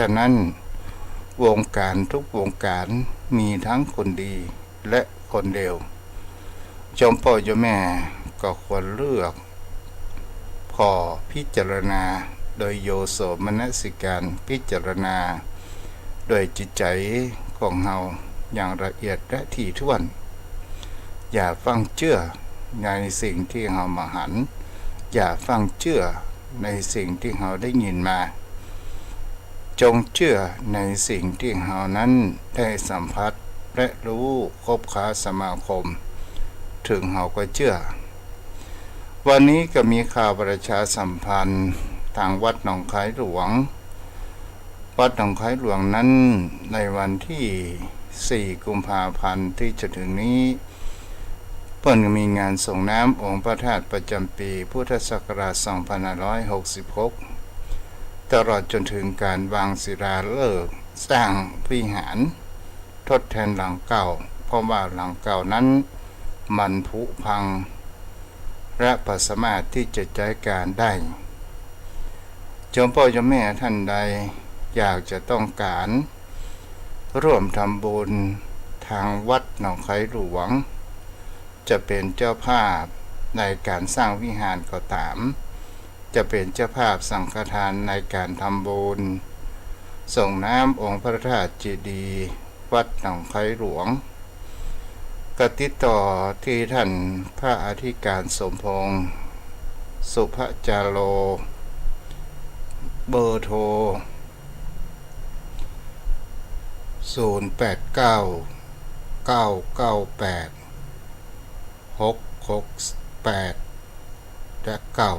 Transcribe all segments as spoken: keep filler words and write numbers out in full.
ฉะนั้นวงการทุกวงการมีทั้งคนดีและคนเลว โยมป้อโยมแม่ก็ควรเลือก ผ่อพิจารณาโดยโยโสมนสิการ พิจารณาโดยจิตใจ๋ของเฮาอย่างละเอียดและถี่ถ้วน อย่าฟั่งเจื้อในสิ่งตี้เฮาบ่หัน อย่าฟั่งเจื้อในสิ่งตี้เฮาได้ยินมา จงเจื้อในสิ่งตี้เฮานั้นได้สัมผัสและฮู้คบค้าสมาคม เถิงเฮาก็เจื้อ วันนี้ก็มีข่าวประชาสัมพันธ์ตางวัดหนองคายหลวง วัดหนองคายหลวงนั้นในวันตี้สี่กุมภาพันธ์ตี้จะเถิงนี้ เปิ้นมีงานสรงน้ำองค์พระธาตุประจ๋ำปี๋พุทธศักราชสองพันห้าร้อยหกสิบหก ตลอดจ๋นเถิงก๋านวางศิลาฤกษ์สร้างวิหารทดแตนหลังเก่า เพราะว่าหลังเก่านั้นมันผุพัง และบ่สามารถตี้จะใจ๊ก๋านได้ โยมป้อโยมแม่ต้านใดอยากจะต้องก๋านร่วมทำบุญตางวัดหนองคายหลวง จะเป๋นเจ้าภาพในก๋านสร้างวิหารก็ต๋าม จะเป๋นเจ้าภาพสังฆทานในก๋านทำบุญสรงน้ำองค์พระธาตุเจดีย์วัดหนองคายหลวง ก็ติดต่อตี้ต้านพระอธิการสมพงษ์ สุภจาโร เบอร์โทร ศูนย์แปดเก้า เก้าเก้าแปด หกหกแปด และเก้า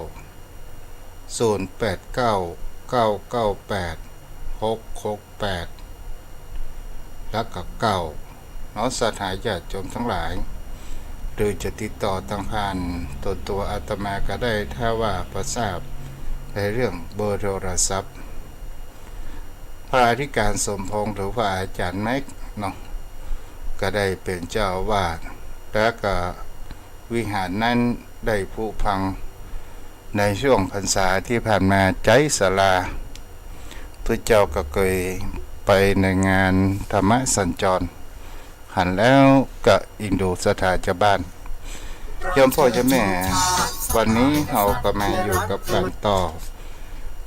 ศูนย์แปดเก้า เก้าเก้าแปด หกหกแปด และก็เก้า เนาะ ศรัทธาญาติโยมตังหลาย หรือจะติดต่อตางผ่านตั๋ว ตั๋วอาตมาก็ได้ ถ้าว่าบ่ทราบในเรื่องเบอร์โทรศัพท์ พระอธิการสมพงษ์ หรือว่าอาจ๋ารย์แม็กเนาะ ก็ได้เป๋นเจ้าอาวาส และก็วิหารนั้นได้ผุพังในช่วงพรรษาตี้ผ่านมา ใจ๊ศาลา ตุ๊เจ้าก็เกยไปในงานธรรมสัญจร หันแล้วก็อิงดูศรัทธาจาวบ้าน โยมป้อโยมแม่ วันนี้เฮาก็มาอยู่กับกั๋นต่อ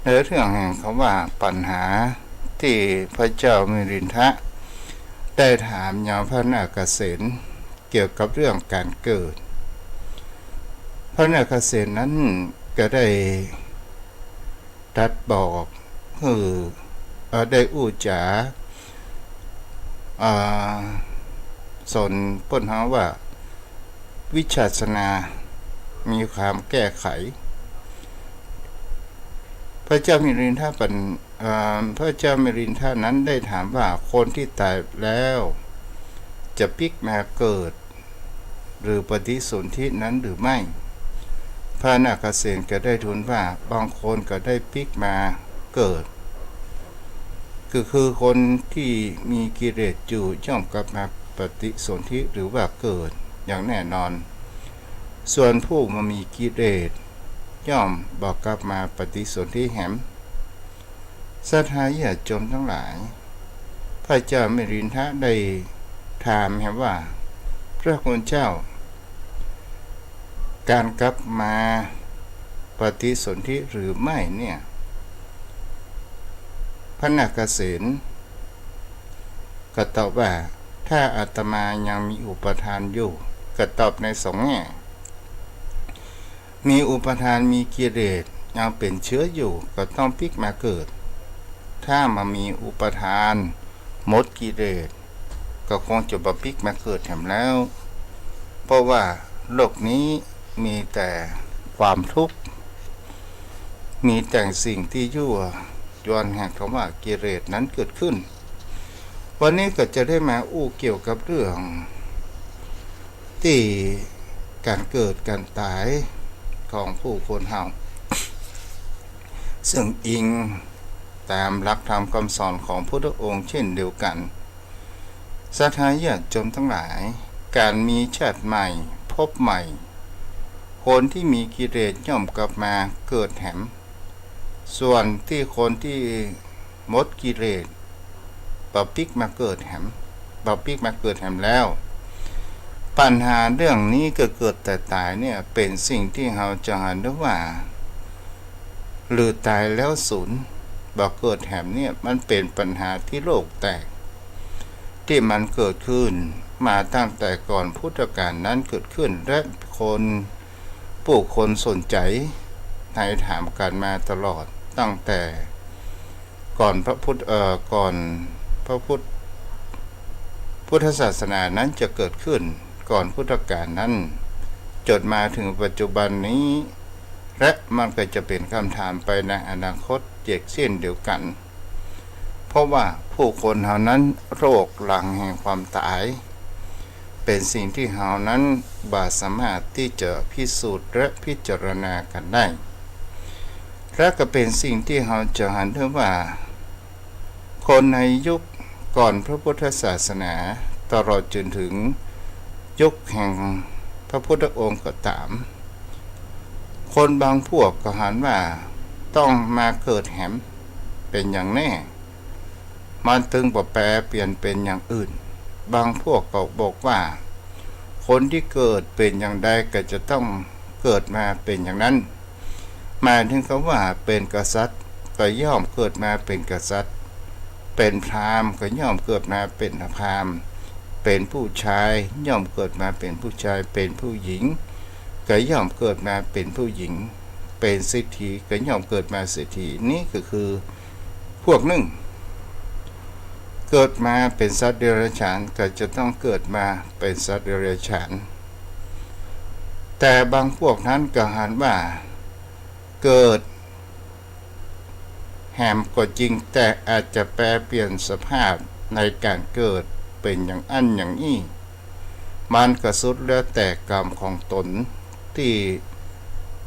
ในเรื่องแห่งกำว่าปัญหาตี้พระเจ้ามิลินทะได้ถามยังพระนาคเสนเกี่ยวกับเรื่องก๋านเกิด พระนาคเสนนั้นก็ได้ ตรัสบอกหื้อ เอ่อ ได้อู้จ๋า เอ่อ สอนเปิ้นฮ้องว่าวิจัสสนา มีความแก้ไข พระเจ้ามิลินทะปัญ เอ่อ พระเจ้ามิลินทะนั้นได้ถามว่า คนที่ต๋ายแล้วจะปิ๊กมาเกิด หรือปฏิสนธินั้นหรือไม่ พระนาคเสนก็ได้ทูลว่า บางคนก็ได้ปิ๊กมาเกิด ก็คือคนตี้มีกิเลสอยู่ย่อมกลับมาปฏิสนธิหรือว่าเกิดอย่างแน่นอน ส่วนผู้บ่มีกิเลสย่อมบ่กลับมาปฏิสนธิแหม ศรัทธาญาติโยมตังหลาย พระเจ้ามิลินทะได้ถามแหมว่า พระคุณเจ้า ก๋านกลับมาปฏิสนธิหรือไม่เนี่ย พระนาคเสนก็ตอบว่า ถ้าอาตมายังมีอุปาทานอยู่ ก็ตอบในสองแง่ มีอุปาทานมีกิเลสยังเป๋นเจื๊ออยู่ ก็ต้องปิ๊กมาเกิด ถ้าบ่มีอุปาทานหมดกิเลส ก็คงจะบ่ปิ๊กมาเกิดแหมแล้ว เพราะว่าโลกนี้มีแต่ความทุกข์ มีแต่สิ่งตี้ยั่วยวนแห่งกำว่ากิเลสนั้นเกิดขึ้น วันนี้ก็จะได้มาอู้เกี่ยวกับเรื่อง ตี้ก๋านเกิดก๋านต๋ายของผู้คนเฮา ซึ่งอิงต๋ามหลักธรรมกำสอนของพุทธองค์เช่นเดียวกั๋น ศรัทธาญาติโยมตังหลาย ก๋านมีชาติใหม่ภพใหม่ คนตี้มีกิเลสย่อมกลับมาเกิดแหม ส่วนตี้คนตี้ หมดกิเลส บ่ปิ๊กมาเกิดแหม บ่ปิ๊กมาเกิดแหมแล้ว ปัญหาเรื่องนี้ก็เกิดแต่ต๋ายเนี่ย เป๋นสิ่งตี้เฮาจะหันได้ว่า หรือต๋ายแล้วสูญ บ่เกิดแหมเนี่ย มันเป๋นปัญหาตี้โลกแตก ตี้มันเกิดขึ้นมาตั้งแต่ก่อนพุทธกาลนั้นเกิดขึ้น และคน ผู้คนสนใจ๋ ใค่ถามกั๋นมาตลอด ตั้งแต่ก่อนพระพุทธ เอ่อ ก่อนพระพุทธ พุทธศาสนานั้นจะเกิดขึ้น ก่อนพุทธกาลนั้น จ๋นมาเถิงปัจจุบันนี้ และมันก็จะเป๋นกำถามไปในอนาคตเยียะเช่นเดียวกั๋น เพราะว่าผู้คนเฮานั้นโรคหลังแห่งความต๋าย เป๋นสิ่งตี้เฮานั้นบ่สามารถตี้จะพิสูจน์และพิจารณากั๋นได้ และก็เป๋นสิ่งตี้เฮาจะหันได้ว่า คนในยุคก่อนพระพุทธศาสนา ตลอดจ๋นเถิงยุคแห่งพระพุทธองค์ก็ต๋าม คนบางพวกก็หันว่าต้องมาเกิดแหม เป๋นอย่างแน่ มันตึงบ่แปรเปลี่ยนเป๋นอย่างอื่น บางพวกก็บอกว่า คนตี้เกิดเป๋นอย่างใดก็จะต้องเกิดมาเป๋นอย่างนั้น หมายเถิงกำว่าเป๋นกษัตริย์ก็ย่อมเกิดมาเป๋นกษัตริย์ เป๋นพราหมณ์ก็ย่อมเกิดมาเป๋นพราหมณ์ เป๋นผู้ชายย่อมเกิดมาเป๋นผู้ชาย เป๋นผู้หญิงก็ย่อมเกิดมาเป๋นผู้หญิง เป๋นเศรษฐีก็ย่อมเกิดมาเศรษฐี นี้ก็คือพวกนึ่ง เกิดมาเป๋นสัตว์เดรัจฉานก็จะต้องเกิดมาเป๋นสัตว์เดรัจฉาน แต่บางพวกนั้นก็หันว่าเกิดแหมก็จริง แต่อาจจะแปรเปลี่ยนสภาพในก๋านเกิดเป๋นอย่างอั้นอย่างอี้ มันก็สุดแล้วแต่กรรมของตน ตี้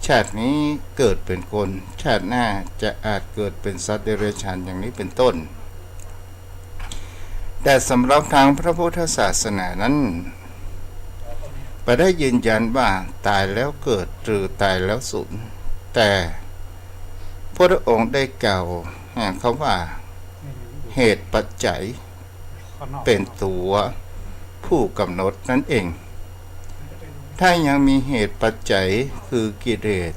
ชาตินี้เกิดเป๋นคน ชาติหน้าจะอาจเกิดเป๋นสัตว์เดรัจฉานอย่างนี้เป๋นต้น แต่สำหรับตางพระพุทธศาสนานั้น บ่ได้ยืนยันว่าต๋ายแล้วเกิดหรือต๋ายแล้วสูญ แต่พระองค์ได้กล่าวแห่งกำว่าเหตุปัจจัย เป๋นตั๋วผู้กำหนดนั่นเอง ถ้ายังมีเหตุปัจจัยคือกิเลส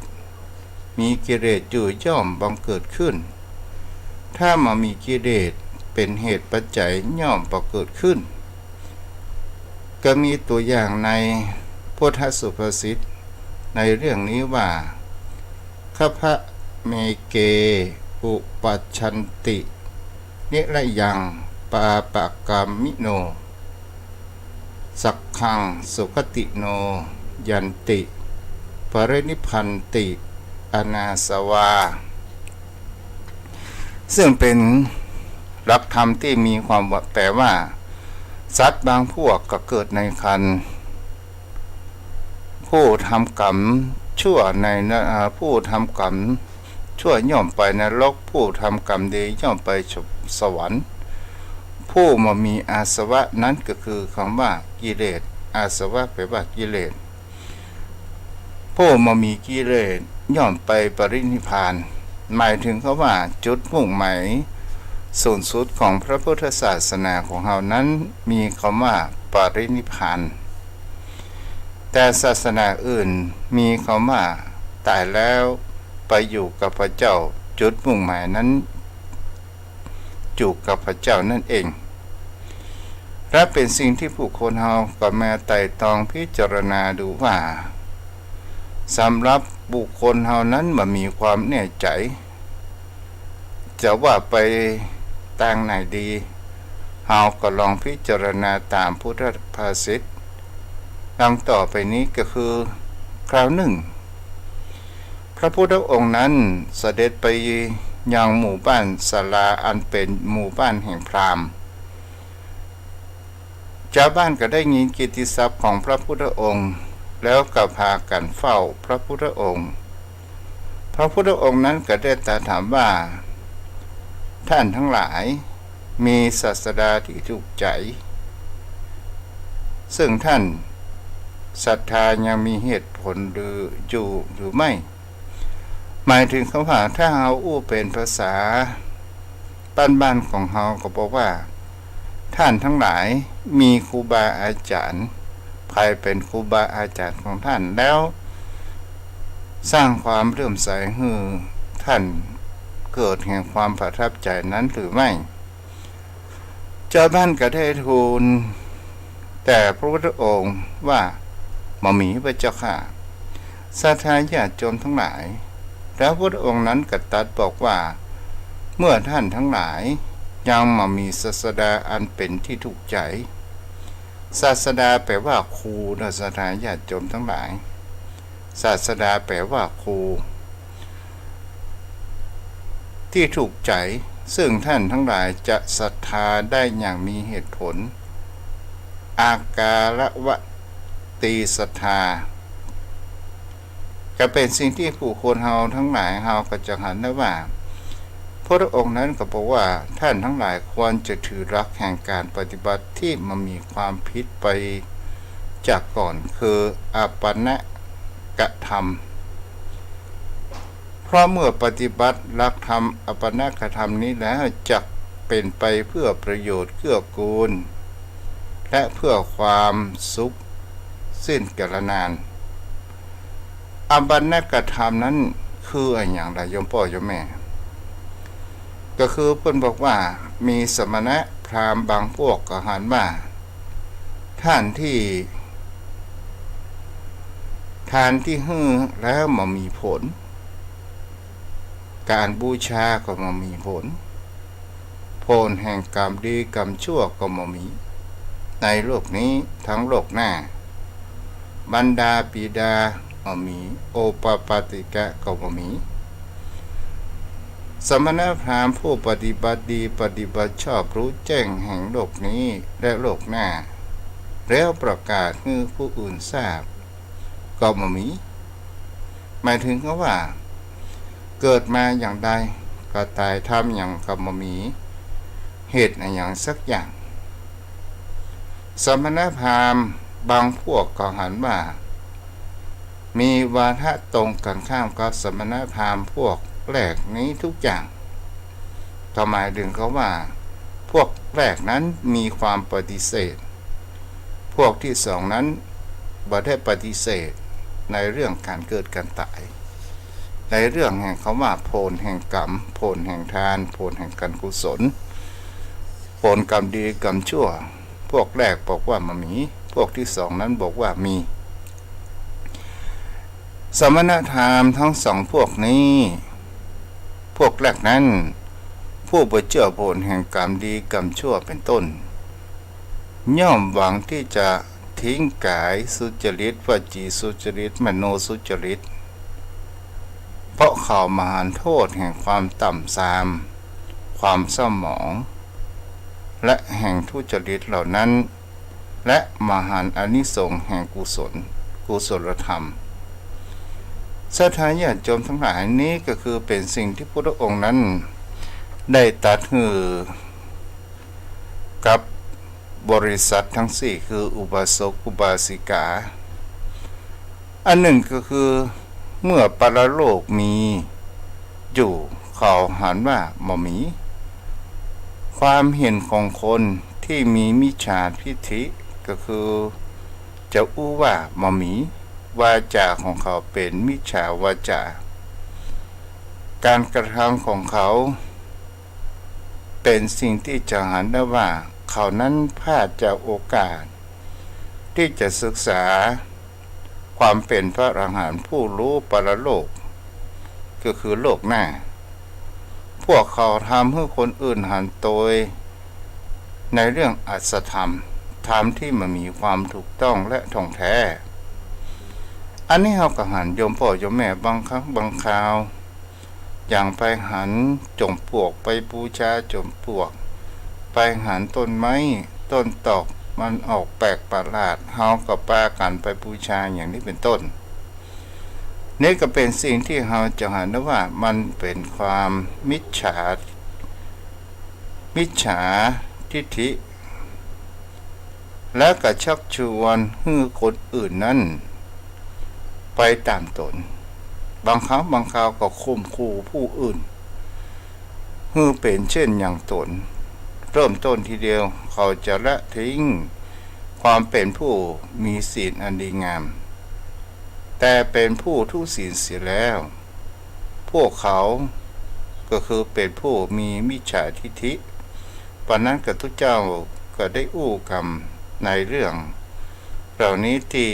มีกิเลสอยู่ย่อมบังเกิดขึ้น ถ้าบ่มีกิเลสเป๋นเหตุปัจจัยย่อมบ่เกิดขึ้น ก็มีตั๋วอย่างในพุทธสุภาษิตในเรื่องนี้ว่า คัพพะเมเก อุปัชชันติ นิระยัง ปาปะกามิโน สักขัง สุขติโน ยันติ ปรินิพพันติ อนาสวา ซึ่งเป๋นหลักธรรมตี้มีความว่า แปลว่า สัตว์บางพวกก็เกิดในครรภ์ ผู้ทำกรรมชั่วในน- เอ่อ ผู้ทำกรรม ชั่วย่อมไปนรก ผู้ทำกรรมดีย่อมไปส- สวรรค์ ผู้บ่มีอาสวะ นั้นก็คือกำว่ากิเลส อาสวะแปลว่ากิเลส ผู้บ่มีกิเลสย่อมไปปรินิพพาน หมายเถิงกำว่าจุดมุ่งหมายสูงสุดของพระพุทธศาสนาของเฮานั้นมีกำว่าปรินิพพาน แต่ศาสนาอื่นมีกำว่าต๋ายแล้วไปอยู่กับพระเจ้า จุดมุ่งหมายนั้นอยู่กับพระเจ้านั่นเอง และเป๋นสิ่งตี้ผู้คนเฮาก็มาไตร่ตรองพิจารณาดูว่า สำหรับบุคคลเฮานั้นบ่มีความแน่ใจ๋ จะว่าไปตางไหนดี เฮาก็ลองพิจารณาต๋ามพุทธภาษิตดังต่อไปนี้ก็คือ คราวนึ่ง พระพุทธองค์นั้นเสด็จไปยังหมู่บ้านสาราอันเป๋นหมู่บ้านแห่งพราหมณ์ จาวบ้านก็ได้ยินกิตติศัพท์ของพระพุทธองค์ แล้วก็พากั๋นเฝ้าพระพุทธองค์ พระพุทธองค์นั้นก็ได้ตรัสถามว่า ท่านทั้งหลาย มีศาสดาตี้ถูกใจ๋ ซึ่งท่านศรัทธายังมีเหตุผลหรืออยู่หรือไม่ หมายเถิงกำว่าถ้าเฮาอู้เป๋นภาษา บ้านๆ ของเฮาก็บอกว่า ต้านตังหลายมีครูบาอาจ๋ารย์ ใผเป๋นครูบาอาจ๋ารย์ของต้าน แล้วสร้างความเลื่อมใสหื้อต้านเกิดแห่งความประทับใจ๋นั้นหรือไม่ จาวบ้านก็ได้ทูลแต่พระพุทธองค์ว่า บ่มีพระเจ้าข้า ศรัทธาญาติโยมตังหลาย แล้วพระพุทธองค์นั้นก็ตรัสบอกว่า เมื่อต้านตังหลายยังบ่มีศาสดาอันเป๋นตี้ถูกใจ๋ ศาสดาแป๋ว่าครูเนาะ ศรัทธาญาติโยมตังหลาย ศาสดาแป๋ว่าครู ตี้ถูกใจ๋ ซึ่งต้านตังหลายจะศรัทธาได้อย่างมีเหตุผล อากาละวะตีศรัทธา ก็เป๋นสิ่งตี้ผู้คนเฮาตังหลายเฮาก็จะหันได้ว่า พระองค์นั้นก็บอกว่า ต้านตังหลายควรจะถือหลักแห่งก๋านปฏิบัติตี้บ่มีความผิดไปจากก่อน คืออปัณณกธรรม เพราะเมื่อปฏิบัติหลักธรรมอปัณณกธรรมนี้แล้ว จักเป๋นไปเพื่อประโยชน์เกื้อกูล และเพื่อความสุขสิ้นกาลนาน อปัณณกธรรมนั้นคืออะหยังล่ะโยมป้อโยมแม่ ก็คือเปิ้นบอกว่า มีสมณพราหมณ์บางพวกก็หันว่า ต้านตี้ ทานตี้หื้อแล้วบ่มีผล ก๋านบูชาก็บ่มีผล ผลแห่งกรรมดีกรรมชั่วก็บ่มี ในโลกนี้ทั้งโลกหน้า มันดาปิดาบ่มี โอปปาติกะก็บ่มี สมณพราหมณ์ผู้ปฏิบัติดีปฏิบัติชอบรู้แจ้งแห่งโลกนี้และโลกหน้า แล้วประกาศหื้อผู้อื่นทราบ ก็บ่มี หมายถึงกับว่า เกิดมาอย่างใดก็ต๋าย ทำหยังก็บ่มีเหตุอะหยังสักอย่าง สมณพราหมณ์บางพวกก็หันว่า มีวาทะตรงกันข้ามกับสมณพราหมณ์พวกแรกนี้ทุกอย่าง ก็หมายถึงกับว่า พวกแรกนั้นมีความปฏิเสธ พวกตี้สองนั้นบ่ได้ปฏิเสธในเรื่องก๋านเกิดก๋านต๋าย ในเรื่องแห่งคำว่าผลแห่งกรรม ผลแห่งทาน ผลแห่งก๋านกุศล ผลกรรมดีกรรมชั่ว พวกแรกบอกว่าบ่มี พวกตี้สองนั้นบอกว่ามี สมณพราหมณ์ทั้งสองพวกนี้ พวกแรกนั้น ผู้บ่เจื้อผลแห่งกรรมดีกรรมชั่วเป๋นต้น ย่อมหวังตี้จะทิ้งก๋ายสุจริต วจีสุจริต มโนสุจริต เพราะเขาบ่หันโต้ษแห่งความต่ำทราม ความเศร้าหมอง และแห่งทุจริตเหล่านั้น และบ่หันอานิสงส์แห่งกุศล กุศลธรรม ศรัทธาญาติโยมตังหลาย นี้ก็คือเป๋นสิ่งตี้พุทธองค์นั้นได้ตรัสหื้อกับบริษัทตังสี่ คืออุบาสกอุบาสิกา อันนึ่งก็คือ เมื่อปรโลกมีอยู่ เขาหันว่าบ่มี ความเห็นของคนตี้มีมิจฉาทิฏฐิ ก็คือจะอู้ว่าบ่มี วาจ๋าของเขาเป๋นมิจฉาวาจ๋า ก๋านกระทำของเขาเป๋นสิ่งตี้จะหันได้ว่า เขานั้นพลาดจากโอกาสตี้จะศึกษา ความเป๋นพระอรหันต์ผู้ฮู้ปรโลก ก็คือโลกหน้า พวกเขาทำหื้อคนอื่นหันโตยในเรื่องอสัตธรรม ธรรมตี้บ่มีความถูกต้องและถ่องแท้ อันนี้เฮาก็หันโยมป้อโยมแม่บางครั้งบางคราว อย่างไปหันจ๋อมปลวก ไปบูชาจ๋อมปลวก ไปหันต้นไม้ต้นตอก มันออกแปลกประหลาด เฮาก็ปากั๋นไปบูชาอย่างนี้เป๋นต้น นี่ก็เป๋นสิ่งตี้เฮาจะหันได้ว่ามันเป๋นความมิจฉา มิจฉาทิฏฐิ และก็ชักชวนหื้อคนอื่นนั้นไปต๋ามต๋น บางครั้งบางคราวก็ข่มขู่ผู้อื่น หื้อเป๋นเช่นอย่างต๋น เริ่มต้นทีเดียวเขาจะละทิ้งความเป๋นผู้มีศีลอันดีงาม แต่เป๋นผู้ทุศีลเสียแล้ว พวกเขาก็คือเป๋นผู้มีมิจฉาทิฏฐิ ปะนั้นกระทุเจ้าก็ได้อู้กำในเรื่องเหล่านี้ตี้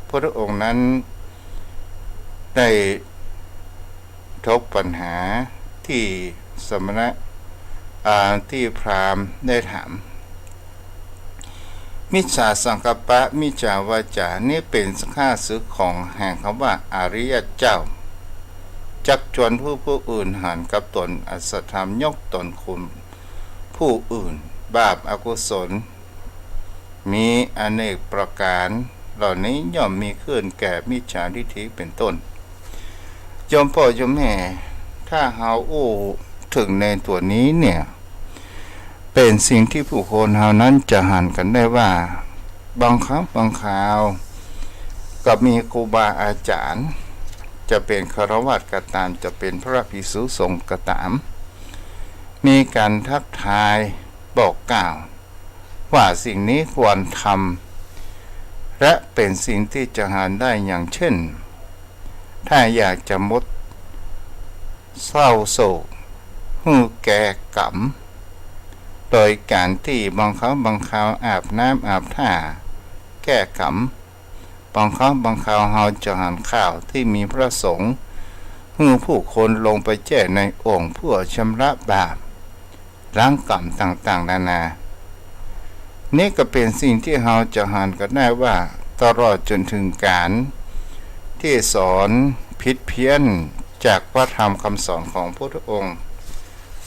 พระองค์นั้นได้ถกปัญหาตี้สมณะ อ่า ตี้พราหมณ์ได้ถาม มิจฉาสังกัปปะ มิจฉาวาจา นี้เป๋นข้าศึกของแห่งกำว่าอริยะเจ้า จักจวนหื้อผู้อื่นหันกับต๋น อสัตธรรม ยกตนข่มผู้อื่น บาปอกุศล มีอเนกประก๋าน เหล่านี้ย่อมมีขึ้นแก่มิจฉาทิฏฐิเป๋นต้น โยมป้อโยมแม่ ถ้าเฮาอู้เถิงในตั๋วนี้เนี่ย เป๋นสิ่งตี้ผู้คนเฮานั้นจะหันกั๋นได้ว่า บางครั้งบางคราว ก็มีครูบาอาจ๋ารย์ จะเป๋นฆราวาสก็ต๋าม จะเป๋นพระภิกษุสงฆ์ก็ต๋าม มีก๋านทักทายบอกกล่าว ว่าสิ่งนี้ควรทำ และเป๋นสิ่งตี้จะหันได้ อย่างเช่น ถ้าอยากจะหมดเศร้าโศก หื้อแก้ก๋รรม โดยก๋านตี้บางครั้งบางคราวอาบน้ำอาบท่าแก้ก๋รรม บางครั้งบางคราวเฮาจะหันข่าวตี้มีพระสงฆ์ หื้อผู้คนลงไปแจ้ในโอ่งเพื่อชำระบาป ล้างก๋รรมต่างๆ นานา นี้ก็เป๋นสิ่งตี้เฮาจะหันกั๋นได้ว่า ตลอดจ๋นเถิงก๋านตี้สอนผิดเพี้ยนจากพระธรรมกำสอนของพระพุทธองค์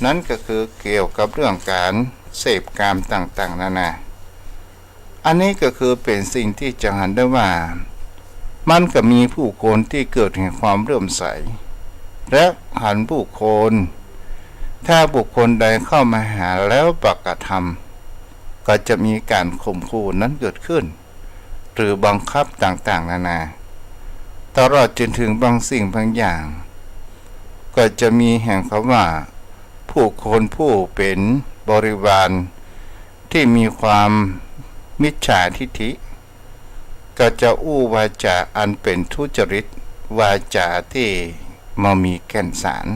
นั้นก็คือเกี่ยวกับเรื่องก๋านเสพกามต่างๆ นานา อันนี้ก็คือเป๋นสิ่งตี้จะหันได้ว่า มันก็มีผู้คนตี้เกิดแห่งความเลื่อมใส และหันผู้คน ถ้าบุคคลใดเข้ามาหาแล้วบ่กระทำ ก็จะมีก๋านข่มขู่นั้นเกิดขึ้น หรือบังคับต่างๆ นานา ตลอดจ๋นเถิงบางสิ่งบางอย่าง ก็จะมีแห่งกำว่า ผู้คนผู้เป๋นบริวารตี้มีความมิจฉาทิฏฐิ ก็จะอู้วาจ๋าอันเป๋นทุจริต วาจ๋าตี้บ่มีแก่นสาร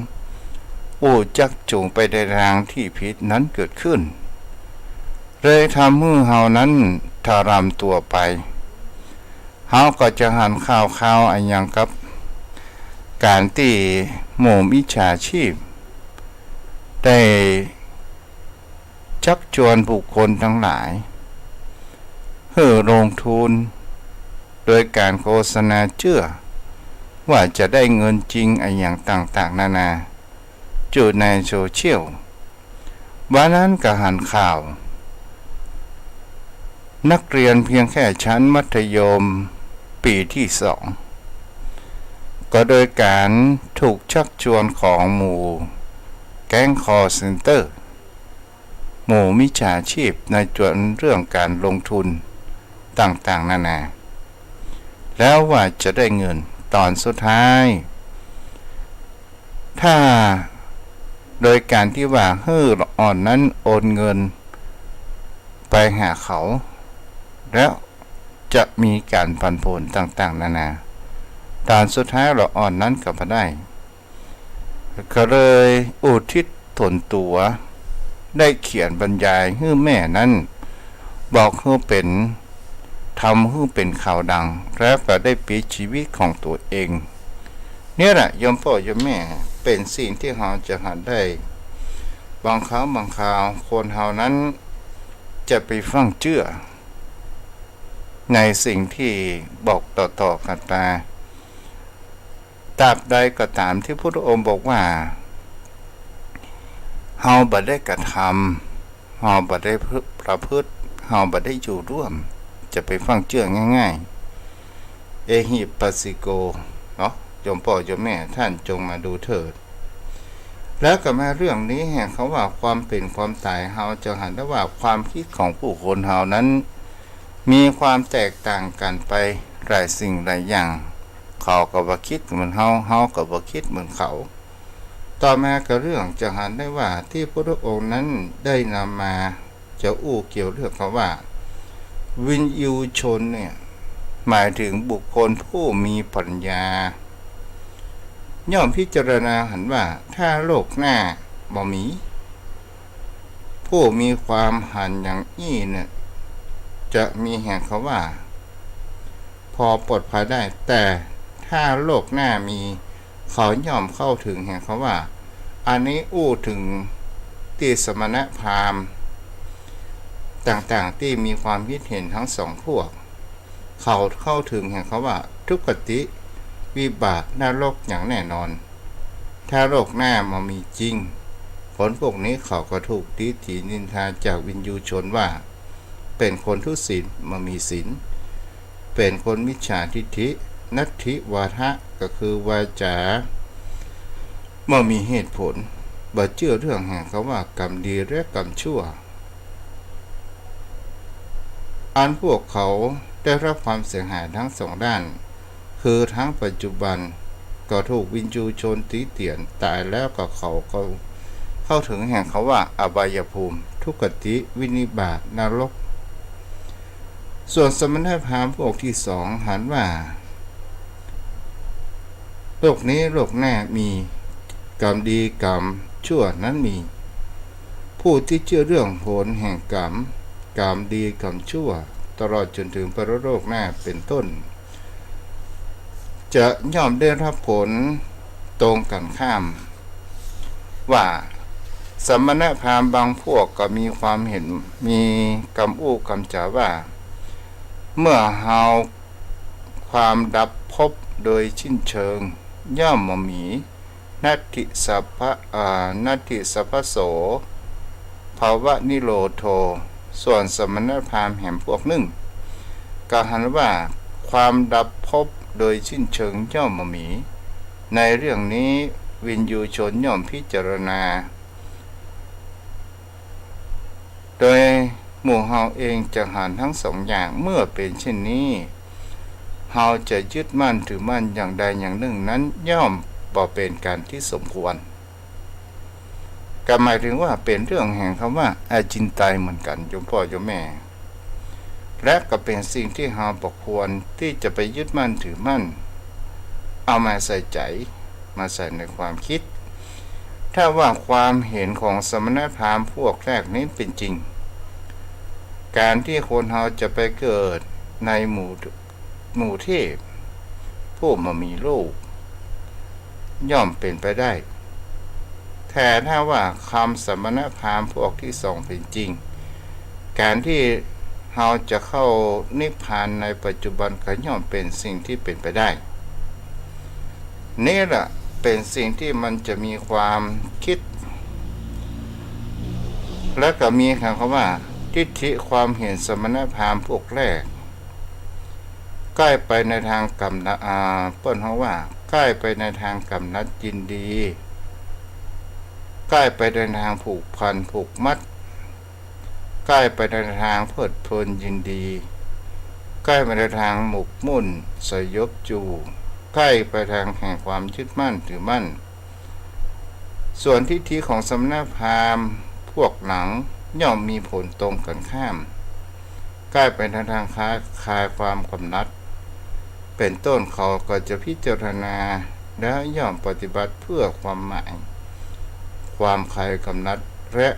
อู้จักจูงไปในตางตี้ผิดนั้นเกิดขึ้น เลยทำหื้อเฮานั้นทรมตัวไป เฮาก็จะหันข่าวๆ อะหยังกับก๋านตี้หมู่มิจฉาชีพ ได้จักจวนบุคคลตังหลาย หื้อลงทุน โดยก๋านโฆษณาเจื้อ ว่าจะได้เงินจริงอะหยังต่างๆ นานา อยู่ในโซเชียล บ่านั้นก็หันข่าว นักเรียนเพียงแค่ชั้นมัธยมปีตี้สอง ก็โดยก๋านถูกจักจวนของหมู่แก๊งคอลเซ็นเตอร์ หมู่มิจฉาชีพในจวนเรื่องก๋านลงทุนต่างๆ นานา แล้วว่าจะได้เงิน ต๋อนสุดท้าย ถ้าโดยก๋านตี้ว่าหื้อละอ่อนนั้นโอนเงินไปหาเขา แล้วจะมีก๋านปันผลต่างๆ นานา ต๋อนสุดท้ายละอ่อนนั้นก็บ่ได้ ก็เลยอุทิศตนตั๋ว ได้เขียนบรรยายหื้อแม่นั้น บอกหื้อเป๋น ทำหื้อเป๋นข่าวดัง แล้วก็ได้ปิดชีวิตของตั๋วเอง เนี่ยแหละ โยมป้อโยมแม่ เป๋นสิ่งตี้เฮาจะหันได้ บางครั้งบางคราว คนเฮานั้นจะไปฟั่งเจื้อ ในสิ่งตี้บอกต่อๆ กั๋นมา ตราบใดก็ต๋ามตี้พุทธองค์บอกว่า เฮาบ่ได้กระทำ เฮาบ่ได้ประพฤติ เฮาบ่ได้อยู่ร่วม จะไปฟั่งเจื้อง่ายๆ เอหิปัสสิโก เนาะ โยมป้อโยมแม่ต้านจงมาดูเถิด แล้วก็มาเรื่องนี้แห่งกำว่าความเป๋นความต๋าย เฮาจะหันได้ว่าความกึ๊ดของผู้คนเฮานั้น มีความแตกต่างกั๋นไปหลายสิ่งหลายอย่าง เขาก็บ่กึ๊ดเหมือนเฮา เฮาก็บ่กึ๊ดเหมือนเขา ต่อมาก็เรื่องจะหันได้ว่าตี้พุทธองค์นั้นได้นำมาจะอู้เกี่ยวเรื่องคำว่า วิญญูชนเนี่ย หมายถึงบุคคลผู้มีปัญญา ย่อมพิจารณาหันว่าถ้าโลกหน้าบ่มี ผู้มีความหันอย่างอี้เนี่ย จะมีแห่งคำว่า พอปลอดภัยได้ แต่ถ้าโลกหน้ามี เขาย่อมเข้าถึงแห่งคำว่า อันนี้อู้ถึงตี้สมณพราหมณ์ต่างๆ ตี้มีความคิดเห็นทั้งสองพวก เขาเข้าถึงแห่งคำว่า ทุกขติ วิบาก นรกอย่างแน่นอน ถ้าโลกหน้ามามีจริง คนพวกนี้เขาก็ถูกติฐินินทาจากวิญญูชนว่า เป็นคนทุศีล บ่มีศีล เป็นคนมิจฉาทิฏฐิ นัตถิวาทะ ก็คือวาจา บ่มีเหตุผล บ่เจื้อเรื่องแห่งคำว่ากรรมดีและกรรมชั่ว อันพวกเขาได้รับความเสียหายทั้งสองด้าน คือทั้งปัจจุบันก็ถูกวิญญูชนติเตียน ต๋ายแล้วก็เขาก็เข้าถึงแห่งคำว่าอบายภูมิ ทุกขติ วินิบาต นรก ส่วนสมณพราหมณ์พวกที่สองหันว่า โลกนี้โลกหน้ามี กรรมดีกรรมชั่วนั้นมี ผู้ที่เจื้อเรื่องผลแห่งกรรม กรรมดีกรรมชั่ว ตลอดจนถึงปรโลกหน้าเป็นต้น จะย่อมได้รับผลตรงกันข้าม ว่าสมณพราหมณ์บางพวกก็มีความเห็น มีกำอู้กำจ๋าว่า เมื่อเฮาความดับภพโดยสิ้นเชิง ย่อมบ่มี นัตถิสัพพะ อ่า นัตถิสัพพโส ภวนิโรโธ ส่วนสมณพราหมณ์แหมพวกนึ่ง ก็หันว่าความดับภพโดยสิ้นเชิงย่อมบ่มี ในเรื่องนี้วิญญูชนย่อมพิจารณา โดยหมู่เฮาเองจะหันทั้งสองอย่าง เมื่อเป็นเช่นนี้ เฮาจะยึดมั่นถือมั่นอย่างใดอย่างนึ่งนั้นย่อมบ่เป็นการที่สมควร ก็หมายถึงว่าเป็นเรื่องแห่งคำว่าอาจินไตยเหมือนกั๋น โยมป้อโยมแม่ และก็เป็นสิ่งที่เฮาบ่ควรที่จะไปยึดมั่นถือมั่น เอามาใส่ใจ๋ มาใส่ในความคิด ถ้าว่าความเห็นของสมณพราหมณ์พวกแรกนี้เป็นจริง การที่คนเฮาจะไปเกิดในหมู่ หมู่เทพ ผู้บ่มีลูก ย่อมเป็นไปได้ แต่ถ้าว่าคำสมณพราหมณ์พวกที่สองเป็นจริง การที่เฮาจะเข้านิพพานในปัจจุบันก็ย่อมเป็นสิ่งที่เป็นไปได้ นี่แหละเป็นสิ่งที่มันจะมีความคิด และก็มีคำว่า ทิฏฐิความเห็นสมณพราหมณ์พวกแรก ใก้ไปในทางกำหนัด อ่า เปิ้นฮ้องว่า ใก้ไปในทางกำหนัดยินดี ใก้ไปในทางผูกพันผูกมัด ใก้ไปในทางเพลิดเพลินยินดี ใก้ไปในทางหมกมุ่นสยบจู่ ใก้ไปทางแห่งความยึดมั่นถือมั่น ส่วนทิฏฐิของสมณพราหมณ์พวกหลังย่อมมีผลตรงกันข้าม ใก้ไปในทางคลาย คลายความกำหนัด เป็นต้น เขาก็จะพิจารณา และย่อมปฏิบัติเพื่อความหมาย ความคลายกำหนัด และ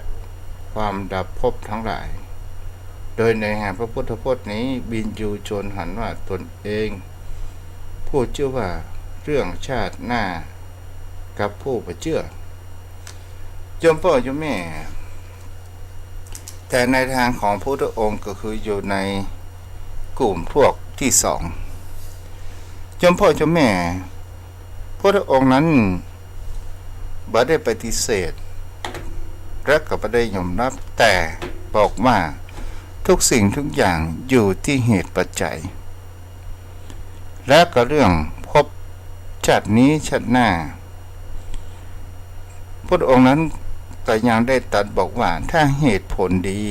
ความดับภพทั้งหลาย โดยในแห่งพระพุทธพจน์นี้ วิญญูชนหันว่าตนเอง ผู้เจื้อว่าเรื่องชาติหน้า กับผู้บ่เจื้อ โยมป้อโยมแม่ แต่ในทางของพุทธองค์ก็คืออยู่ในกลุ่มพวกที่สอง โยมป้อโยมแม่ พุทธองค์นั้นบ่ได้ปฏิเสธ และก็บ่ได้ยอมรับ แต่บอกว่าทุกสิ่งทุกอย่างอยู่ที่เหตุปัจจัย และก็เรื่องภพชาตินี้ชาติหน้า พุทธองค์นั้นก็ยังได้ตรัสบอกว่าถ้าเหตุผลดี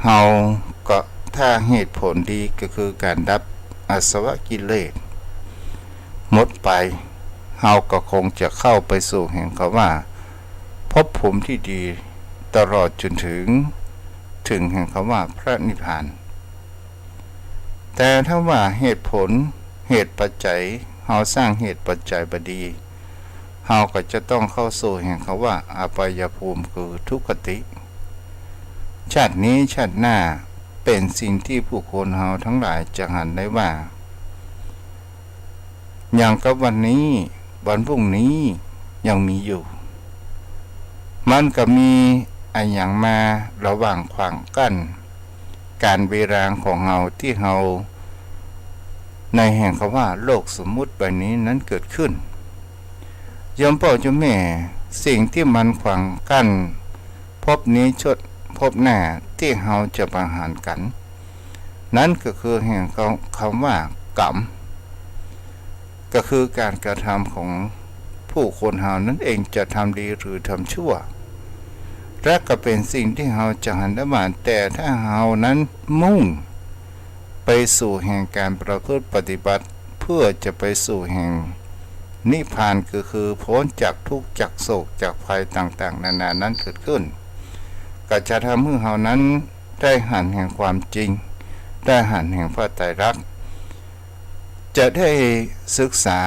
เฮาก็ ถ้าเหตุผลดีก็คือการดับอาสวะกิเลสหมดไป เฮาก็คงจะเข้าไปสู่แห่งคำว่าภพภูมิตี้ดีตลอดจ๋นเถิง เถิงแห่งคำว่าพระนิพพาน แต่ถ้าว่าเหตุผล เหตุปัจจัย เฮาสร้างเหตุปัจจัยบ่ดี เฮาก็จะต้องเข้าสู่แห่งคำว่าอบายภูมิ คือทุกขติ ชาตินี้ชาติหน้า เป๋นสิ่งตี้ผู้คนเฮาตังหลายจะหันได้ว่า อย่างกับวันนี้ วันพรุ่งนี้ยังมีอยู่ มันก็มีอะหยังมาระหว่างขวางกั้นก๋านเวลาของเฮาตี้เฮาในแห่งคำว่าโลกสมมุติใบนี้นั้นเกิดขึ้น โยมป้อโยมแม่ สิ่งตี้มันขวางกั้น ภพนี้ชดภพหน้าตี้เฮาจะประหารกั๋น นั้นก็คือแห่งคำว่ากรรม ก็คือก๋านกระทำของผู้คนเฮานั้นเองจะทำดีหรือทำชั่ว และก็เป๋นสิ่งตี้เฮาจะหันได้ว่า แต่ถ้าเฮานั้นมุ่ง ไปสู่แห่งก๋านประพฤติปฏิบัติ เพื่อจะไปสู่แห่งนิพพาน ก็คือพ้นจากทุกข์จากโศกจากภัยต่างๆ นานานั้นเกิดขึ้น ก็จะทำหื้อเฮานั้นได้หันแห่งความจริง ได้หันแห่งพระไตรลักษณ์ จะได้ศึกษา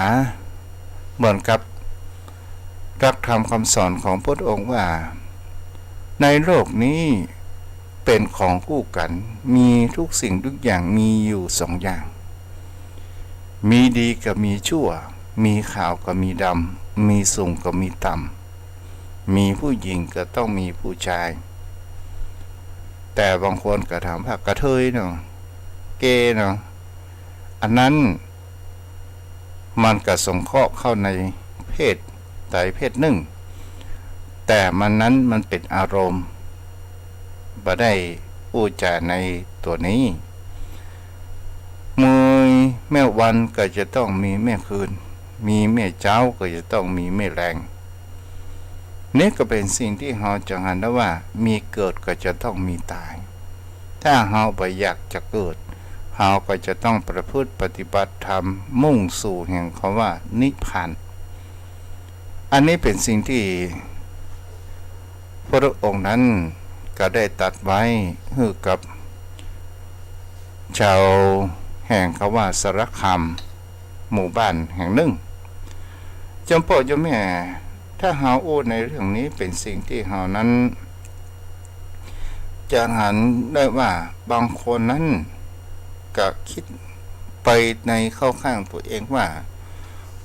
เหมือนกับหลักธรรมคำสอนของพระองค์ว่า ในโลกนี้เป๋นของคู่กั๋น มีทุกสิ่งทุกอย่างมีอยู่สองอย่าง มีดีกับมีชั่ว มีขาวกับมีดำ มีสูงกับมีต่ำ มีผู้หญิงก็ต้องมีผู้ชาย แต่บางคนก็ถามว่ากระเทยเนาะ เกย์เนาะ อันนั้นมันก็สงเคราะห์เข้าในเพศใดเพศนึ่ง แต่มันนั้นมันเป๋นอารมณ์ บ่ได้อู้จ๋าในตั๋วนี้ มีแม่วันก็จะต้องมีแม่คืน มีแม่เจ๊าก็จะต้องมีแม่แลง นี่ก็เป๋นสิ่งตี้เฮาจะหันได้ว่า มีเกิดก็จะต้องมีต๋าย ถ้าเฮาบ่อยากจะเกิด เฮาก็จะต้องประพฤติปฏิบัติธรรม มุ่งสู่แห่งคำว่านิพพาน อันนี้เป๋นสิ่งตี้พระองค์นั้นก็ได้ตรัสไว้หื้อกับ ชาวแห่งคำว่าสารคาม หมู่บ้านแห่งนึ่ง โยมป้อโยมแม่ ถ้าเฮาอู้ในเรื่องนี้เป๋นสิ่งตี้เฮานั้น จะหันได้ว่าบางคนนั้นก็กึ๊ดไปในเข้าข้างตั๋วเองว่า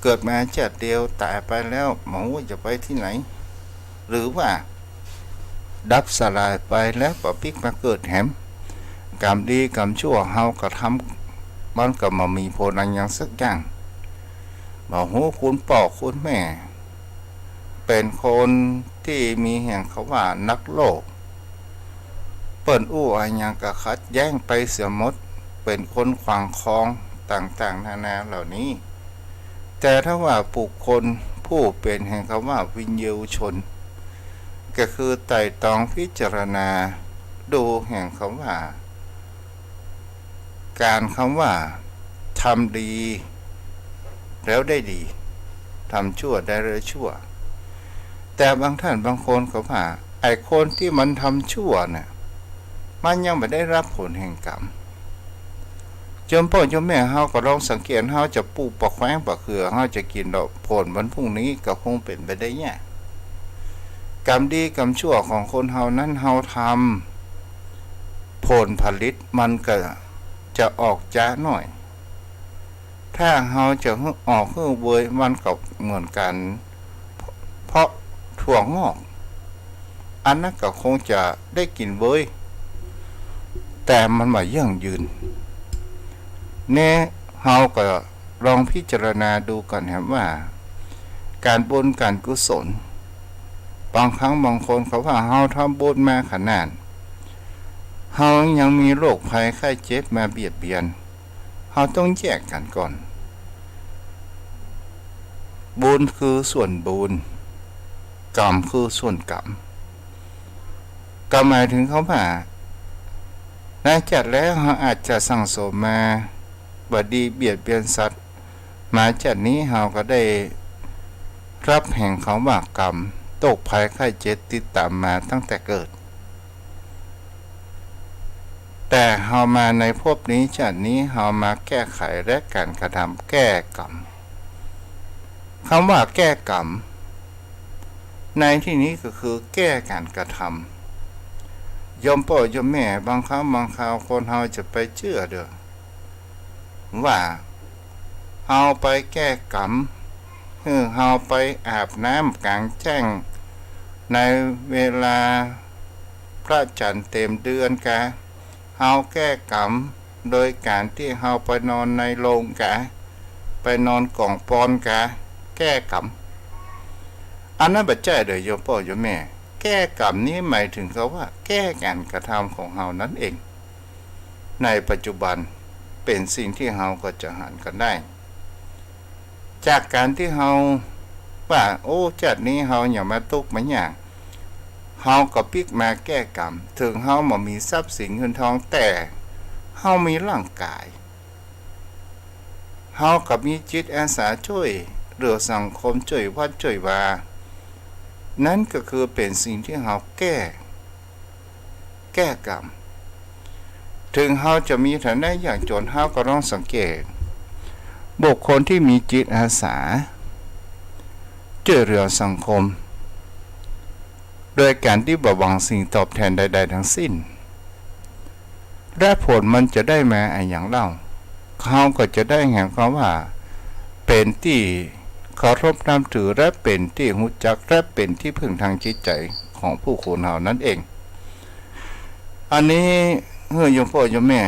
เกิดมาชาติเดียวต๋ายไปแล้วบ่ฮู้จะไปตี้ไหน หรือว่าดับสลายไปแล้วบ่ปิ๊กมาเกิดแหม กรรมดีกรรมชั่วเฮากระทำ มันก็บ่มีผลอะหยังสักอย่าง บ่ฮู้คุณป้อคุณแม่ เป๋นคนตี้มีแห่งคำว่านักโลก เปิ้นอู้อะหยังก็ขัดแย้งไปเสียหมด เป๋นคนขวางคองต่างๆ นานาเหล่านี้ แต่ถ้าว่าบุคคลผู้เป๋นแห่งคำว่าวิญญูชน ก็คือไตร่ตรองพิจารณาดูแห่งคำว่า ก๋านคำว่าทำดีแล้วได้ดี ทำชั่วได้แล้วชั่ว แต่บางท่านบางคนก็ว่า ไอ้คนตี้มันทำชั่วน่ะ มันยังบ่ได้ฮับผลแห่งกรรม โยมป้อโยมแม่ เฮาก็ลองสังเกต เฮาจะปลูกปะแขวงปะเขือ เฮาจะกิ๋นดอกผลวันพรุ่งนี้ก็คงเป๋นไปได้ยาก กรรมดีกรรมชั่วของคนเฮานั้น เฮาทำ ผลผลิตมันก็จะออกจ๊าหน้อย ถ้าเฮาจะหื้อออกหื้อเวย มันก็เหมือนก๋านเพาะถั่วงอก อันนั้นก็คงจะได้กิ๋นเวย แต่มันบ่ยั่งยืน แน่ เฮาก็ลองพิจารณาดูกั๋นแหมว่า ก๋านบุญก๋านกุศล บางครั้งบางคนเขาว่า เฮาทำบุญมาขนาด เฮายังมีโรคภัยไข้เจ็บมาเบียดเบียน เฮาต้องแยกกั๋นก่อน บุญคือส่วนบุญ กรรมคือส่วนกรรม ก็หมายถึงเขาว่า ในชาติแล้วเฮาอาจจะสั่งสมมาบ่ดีเบียดเบียนสัตว์ มาชาตินี้เฮาก็ได้ รับแห่งกำว่ากรรม โรคภัยไข้เจ็บติดต๋ามมาตั้งแต่เกิด แต่เฮามาในภพนี้ชาตินี้เฮามาแก้ไขและก๋านกระทำแก้กรรม กำว่าแก้กรรม ในตี้นี้ก็คือแก้ก๋านกระทำ โยมป้อโยมแม่ บางครั้งบางคราวคนเฮาจะไปเจื้อเด้อ ว่าเฮาไปแก้กรรม หื้อเฮาไปอาบน้ำก๋างแจ้ง ในเวลาพระจันทร์เต็มเดือนกา เฮาแก้กรรมโดยก๋านตี้เฮาไปนอนในโฮงกา ไปนอนก๋องปอนกา แก้กรรม อันนั้นบ่ใจ้เด้อโยมป้อโยมแม่ แก้กรรมนี้หมายเถิงกำว่าแก้ก๋านกระทำของเฮานั้นเอง ในปัจจุบันเป๋นสิ่งตี้เฮาก็จะหันกั๋นได้ จากก๋านตี้เฮาว่า โอ้ ชาตินี้เฮาอย่ามาตุ๊กข์มายาก เฮาก็ปิ๊กมาแก้กรรม เถิงเฮาบ่มีทรัพย์สินเงินทอง แต่เฮามีร่างก๋าย เฮาก็มีจิตอาสาจ้วยเหลือสังคม จ้วยวัดจ้วยวา นั้นก็คือเป๋นสิ่งตี้เฮาแก้ แก้กรรม เถิงเฮาจะมีฐานะยากจ๋น เฮาก็ลองสังเกต บุคคลตี้มีจิตอาสาจ้วยเหลือสังคม โดยก๋านตี้บ่หวังสิ่งตอบแทนใดๆ ตึงสิ้น และผลมันจะได้มาอะหยังเล่า เฮาก็จะได้แห่งกำว่าเป๋นตี้เคารพนับถือ และเป๋นตี้ฮู้จัก และเป๋นตี้เพิงตางจิตใจ๋ของผู้คนเฮานั้นเอง อันนี้หื้อโยมป้อโยมแม่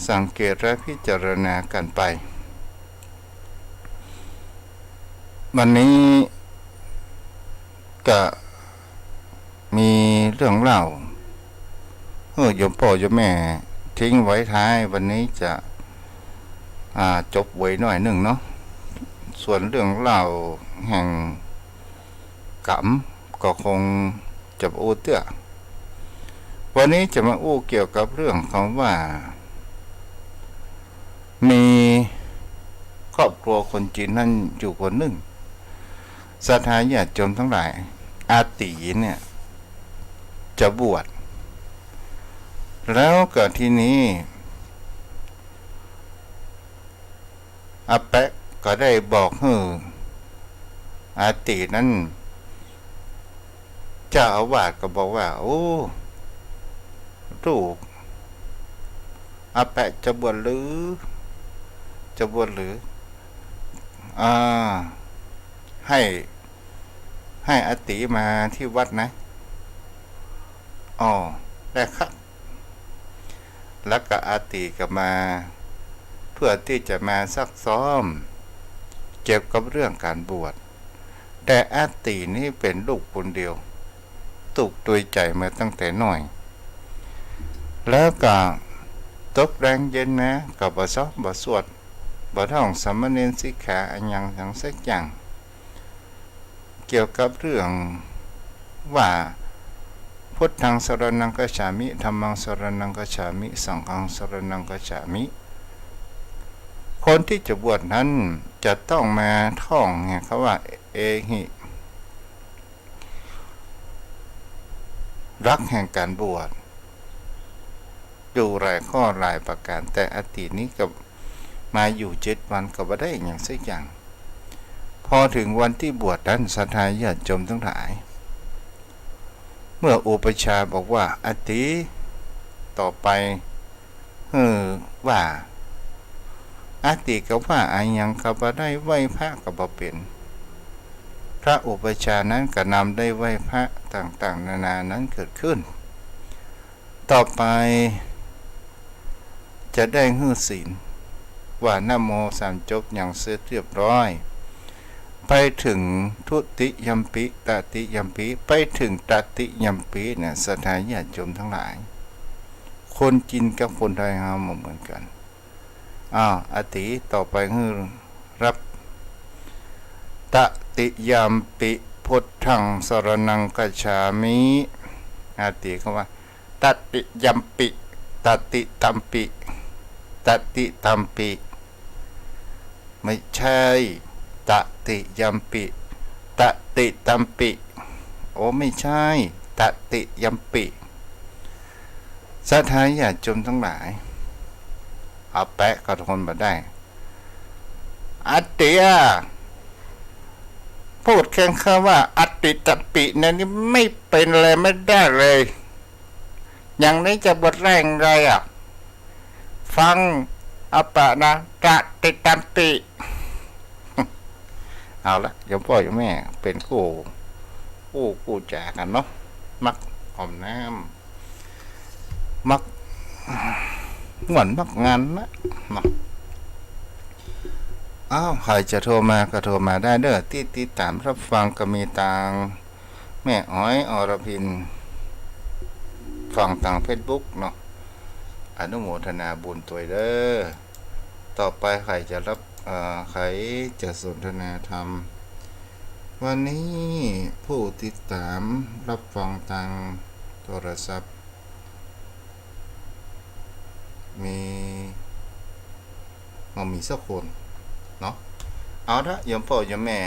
สังเกตและพิจารณากั๋นไป วันนี้ก็มีเรื่องเล่าหื้อโยมป้อโยมแม่ทิ้งไว้ท้าย วันนี้จะ อ่า จบไวหน้อยนึ่งเนาะ ส่วนเรื่องเล่าแห่งกรรมก็คงจะอู้เตื้อ วันนี้จะมาอู้เกี่ยวกับเรื่องกำว่า มีครอบครัวคนจีนนั้นอยู่คนนึ่ง ศรัทธาญาติโยมตังหลาย อาตี๋เนี่ยจะบวช แล้วก็ทีนี้ อาแปะก็ได้บอกหื้ออาตี๋นั้น เจ้าอาวาสก็บอกว่า โอ้ ลูก อาแปะจะบวชหรือ จะบวชหรือ อ่า ให้ ให้อาตี๋มาตี้วัดนะ อ๋อ ได้ครับ แล้วก็อาตี๋ก็มา เปื้อตี้จะมาซักซ้อม เกี่ยวกับเรื่องก๋านบวช แต่อาตี๋นี้เป๋นลูกคนเดียว ตุ๊กข์ตวยใจ๋มาตั้งแต่น้อย แล้วก็ตกแลงเย็นมาก็บ่ซ้อมบ่สวด บ่ท่องสามเณรสิกขาอะหยังหยังสักอย่าง เกี่ยวกับเรื่องว่า พุทธังสรณังคัจฉามิ ธัมมังสรณังคัจฉามิ สังฆังสรณังคัจฉามิ คนตี้จะบวชนั้นจะต้องมาท่องแห่งกำว่า เอหิ หลักแห่งก๋านบวช อยู่หลายข้อหลายประก๋าน แต่อาตี๋นี้ก็มาอยู่เจ็ดวันก็บ่ได้อะหยังสักอย่าง พอเถิงวันตี้บวชนั้น ศรัทธาญาติโยมตังหลาย เมื่ออุปัชฌาย์บอกว่า อาตี๋ ต่อไป หื้อว่า อาตี๋ก็ว่าอะหยังก็บ่ได้ ไหว้พระก็บ่เป๋น พระอุปัชฌาย์นั้นก็นำได้ไหว้พระต่างๆ นานานั้นเกิดขึ้น ต่อไป จะได้หื้อศีล ว่านะโมสามจบอย่างเสร็จเรียบร้อย ไปเถิงทุติยัมปิ ตติยัมปิ ไปเถิงตติยัมปิเนี่ย ศรัทธาญาติโยมตังหลาย คนจีนกับคนไทยเฮาบ่เหมือนกั๋น อ้าว อาตี๋ ต่อไปหื้อรับ ตติยัมปิพุทธังสรณังคัจฉามิ อาตี๋ก็ว่า ตติยัมปิ ตติตัมปิ ตติตัมปิ ไม่ใช่ ตติยัมปิ ตติตัมปิ โอ้ ไม่ใช่ ตติยัมปิ ศรัทธาญาติโยมตังหลาย เอาแปะก็ทนบ่ได้ อัตติยา พูดเคียงคำว่าอัตติตัมปิเนี่ย นี่ไม่เป๋นอะไรไม่ได้เลย อย่างนี้จะบวชได้อย่างไรอะ ฟัง อัปปะนะ ตติตัมปิ เอาละ โยมป้อโยมแม่ เป๋นคู่อู้กู้จ๋ากั๋นเนาะ มักอ่อมน้ำ มักม่วนมักงันนะเนาะ อ้าว ใผจะโทรมาก็โทรมาได้เด้อ ตี้ติดต๋ามรับฟังก็มีตางแม่อ๋อย อรพิน ฟังตางเฟซบุ๊กเนาะ อนุโมทนาบุญตวยเด้อ ต่อไปใผจะรับ เอ่อ ใผจะสนทนาธรรม วันนี้ผู้ติดต๋ามรับฟังตางโทรศัพท์ มี บ่มีสักคนเนาะ เอาละ โยมป้อโยมแม่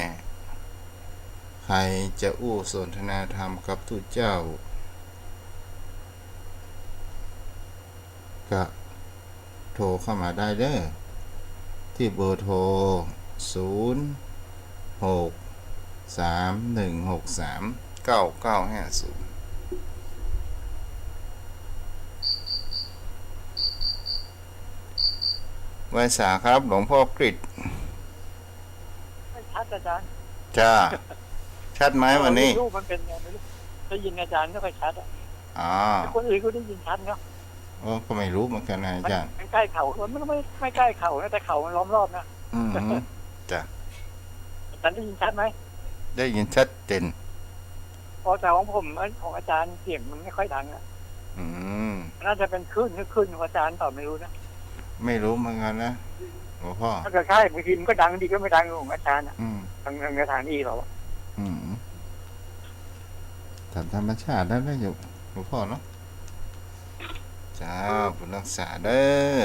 ใผจะอู้สนทนาธรรมกับตุ๊เจ้า ก็โทรเข้ามาได้เด้อ ตี้เบอร์โทร ศูนย์ หก สาม หนึ่ง หก สาม เก้า เก้า ห้า ศูนย์ ไหว้สาครับ หลวงพ่อกฤษ ไม่ชัดอาจารย์ จ้า ชัดไหมวันนี้ รูปมันเป็นไงไม่รู้ ได้ยินอาจารย์ไม่ค่อยชัดอะ อ๋อ แต่คนอื่นก็ได้ยินชัดเนาะ โอ้ ก็ไม่รู้เหมือนกันนะอาจารย์ มันใกล้เขา มันไม่ ไม่ใกล้เขานะ แต่เขามันล้อมรอบนะ อืม จ้ะ อาจารย์ได้ยินชัดไหม ได้ยินชัดเจน อ๋อ แต่ของผม ของอาจารย์เสียงมันไม่ค่อยดังอะ อืม น่าจะเป็นคลื่น คลื่นของอาจารย์เปล่าไม่รู้นะ ไม่รู้เหมือนกันนะ หลวงพ่อ ถ้าเกิดใช่ บางทีมันก็ดังดีก็ไม่ดังของอาจารย์อะ อืม ทาง ทางสถานีเราอะ อืม ต๋ามธรรมชาติได้ไหมโยม หลวงพ่อเนาะ เจ้า บุญรักษาเด้อ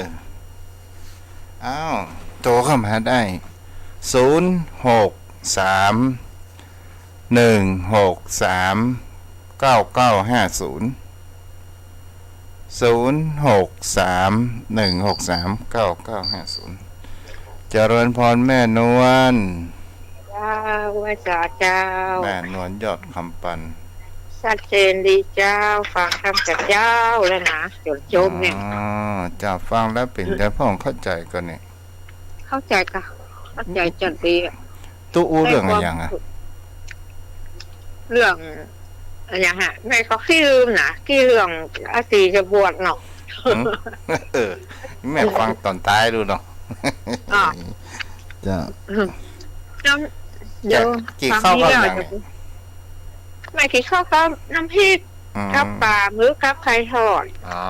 อ้าว โทรเข้ามาได้ ศูนย์ หก สาม หนึ่ง หก สาม เก้า เก้า ห้า ศูนย์ ศูนย์ หก สาม หนึ่ง หก สาม เก้า เก้า ห้า ศูนย์ เจริญพรแม่นวล เจ้า ไหว้สาเจ้า แม่นวลยอดคำปัน ชัดเจนดีเจ้า ฟังธรรมกับเจ้าแล้วนะ จ๋นจบเนี่ย อ๋อ เจ้า ฟังแล้วเป๋นไงพ่อง เข้าใจ๋ก่อเนี่ย เข้าใจ๋ก่ะ เข้าใจ๋จ๋นดีอะ ตุ๊อู้เรื่องอะหยังอะ เรื่องอะหยังฮะ แม่ก็ขี้ลืมนะ ขี้เรื่องอาตีจะบวชเนาะ หืม เออ แม่ฟังต๋อนต๊ายดูเนาะ อ่ะ เจ้า น้ำ เดี๋ยว กิ๋นข้าวกับหยังเนี่ย แม่กิ๋นข้าวกับน้ำพริก อืม กับป๋าหมึกกับไข่ทอด อ๋อ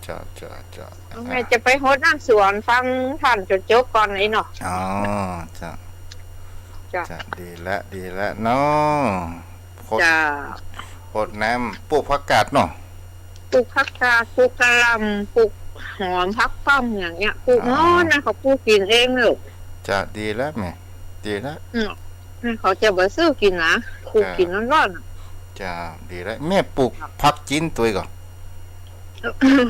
เจ้า เจ้า เจ้า แม่จะไปฮดน้ำสวนฟังธรรมจ๋นจบก่อนไอ้เนาะ อ๋อ เจ้า เจ้า เจ้า ดีละ ดีละเนาะ ฮด เจ้า ฮดน้ำ ปลูกผักกาดเนาะ ปลูกผักกาด ปลูกกะหล่ำ ปลูกหอม ผักป้อมอย่างเงี้ย ปลูก อ๋อ หมดนะ เขาปลูกกิ๋นเองเลย เจ้า ดีละแม่ ดีละ อืม เขาจะบ่ซื้อกิ๋นนะ ปลูกกิ๋นร้อนๆ น่ะ เจ้า ดีละ แม่ปลูกผักจีนตวยก่อ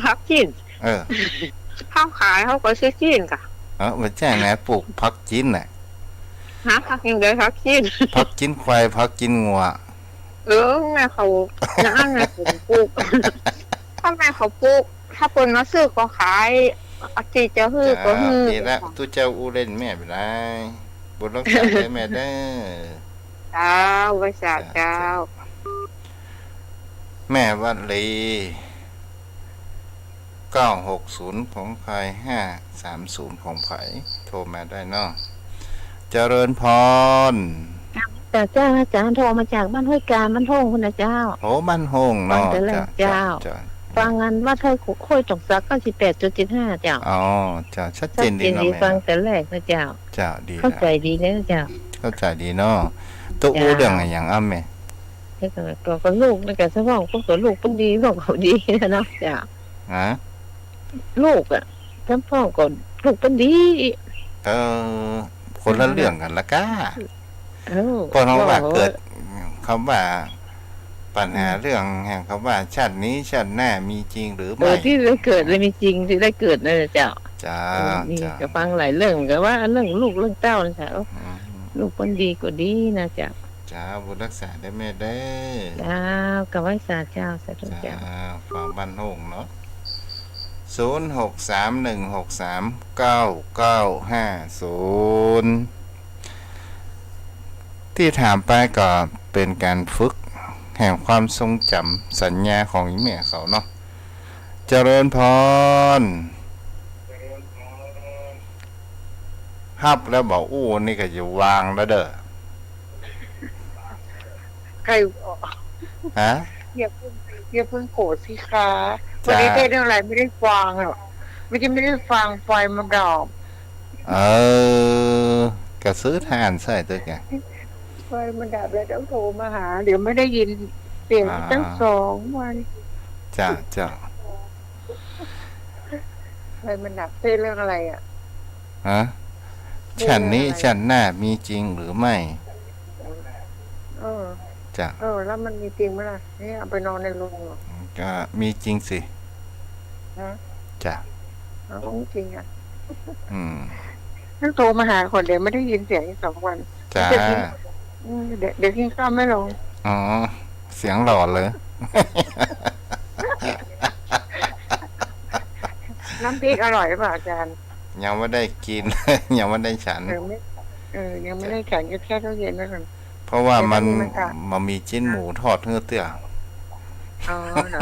ผักจีน เออ เขาขายเขาก็ซื้อจีนก่ะ เออ บ่ใจ้นะ ปลูกผักจีนน่ะ ฮะ ผักอย่างใด ผักจีน ผักจีนควาย ผักจีนงัว เออ แม่เขา นะ แม่เขาปลูก ถ้าแม่เขาปลูก ถ้าเปิ้นมาซื้อก็ขาย อาตีจะหื้อก็หื้อ เจ้า ดีละ ตุ๊เจ้าอู้เล่นแม่บ่ได้ บุญรักษาเด้อแม่เด้อ เจ้า ไหว้สาเจ้า เจ้า แม่วลี เก้าหกศูนย์ ของใผ ห้าสามศูนย์ ของใผ โทรมาได้เนาะ เจริญพร เจ้า เจ้า อาจ๋ารย์โทรมาจากบ้านห้วยกา บ้านโฮ่งพุ้นนะเจ้า โอ้ บ้านโฮ่งเนาะ ฟังแต่แรก เจ้า เจ้า เจ้า เจ้า ฟังอันวัดห้วย ห้วยตงสัก เก้าสิบแปดจุดเจ็ดห้า เจ้า อ๋อ เจ้า ชัดเจนดีเนาะแม่ ฟังแต่แรกนะเจ้า เจ้า ดี เข้าใจ๋ดีแล้วเจ้า เข้าใจ๋ดีเนาะ ตุ๊อู้เรื่องอะหยังอ้ำแม่ แล้วก็ ก็ ก็ลูกนี่ก็สภาพก็ ก็ลูกเปิ้นดี ลูกเขาดีนะเนาะเจ้า ฮะ ลูกอะ สภาพก็ลูกเปิ้นดี เออ คนละเรื่องกั๋นละก้า เออ เพราะว่า ว่า เกิด คำว่า ปัญหา อืม เรื่องแห่งคำว่า ชาตินี้ชาติหน้ามีจริงหรือ เออ ไม่ ตี้ได้เกิด ได้มีจริง ตี้ได้เกิดนั่นแหละเจ้า เจ้า เออ นี่ เจ้า ก็ฟังหลายเรื่อง ก็ว่าเรื่องลูกเรื่องเต้านี่เจ้า อืม ลูกเปิ้นดีก็ดีนะเจ้า เจ้า บุญฮักษาเด้อแม่เด้อ เจ้า ก็ไหว้สาเจ้า สาธุเจ้า เจ้า ฟังบ้านโฮงเนาะ ศูนย์หกสามหนึ่งหกสามเก้าเก้าห้าศูนย์ ตี้ถามไปก็เป๋นก๋านฝึกแห่งความทรงจ๋ำสัญญาของอี่แม่เขาเนาะ เจริญพร ฮับแล้วบ่อู้ นี่ก็จะวางแล้วเด้อ ใคร ฮะ อย่าเพิ่ง อย่าเพิ่งโกรธสิคะ จ้า วันนี้ได้เรื่องอะไรไม่ได้ฟังหรอก ไม่ใช่ไม่ได้ฟัง ไฟมันดับ เออ ก็ซื้อถ่านใส่เต๊อะแก ไฟมันดับแล้วต้องโทรมาหา เดี๋ยวไม่ได้ยินเสียง อ่า ตั้งสองวัน จ้ะ จ้ะ ไฟมันดับ เต้นเรื่องอะไรอะ ฮะ เรื่องอะไร ชาตินี้ชาติหน้ามีจริงหรือไม่ เออ จ้ะ เออ แล้วมันมีจริงไหมล่ะ เนี่ย เอาไปนอนในโรงเหรอ ก็มีจริงสิ ฮะ จ้ะ เอาจริงอะ อืม ต้องโทรมาหาก่อน เดี๋ยวไม่ได้ยินเสียงอีกสองวัน จ้า เดี๋ยวกิน อืม เดี๋ยว เดี๋ยวกินข้าวไม่ลง อ๋อ เสียงหลอนเลย น้ำพริกอร่อยหรือเปล่าอาจารย์ ยังไม่ได้กิน ยังไม่ได้ฉัน เออ ไม่ เออ ยังไม่ได้ฉัน ก็แช่ตู้เย็นไว้ก่อน เพราะว่ามัน เดี๋ยวมันมีมาค่ะ มันมีจิ๊นหมูทอดหื้อเตื้อ อ๋อเหรอ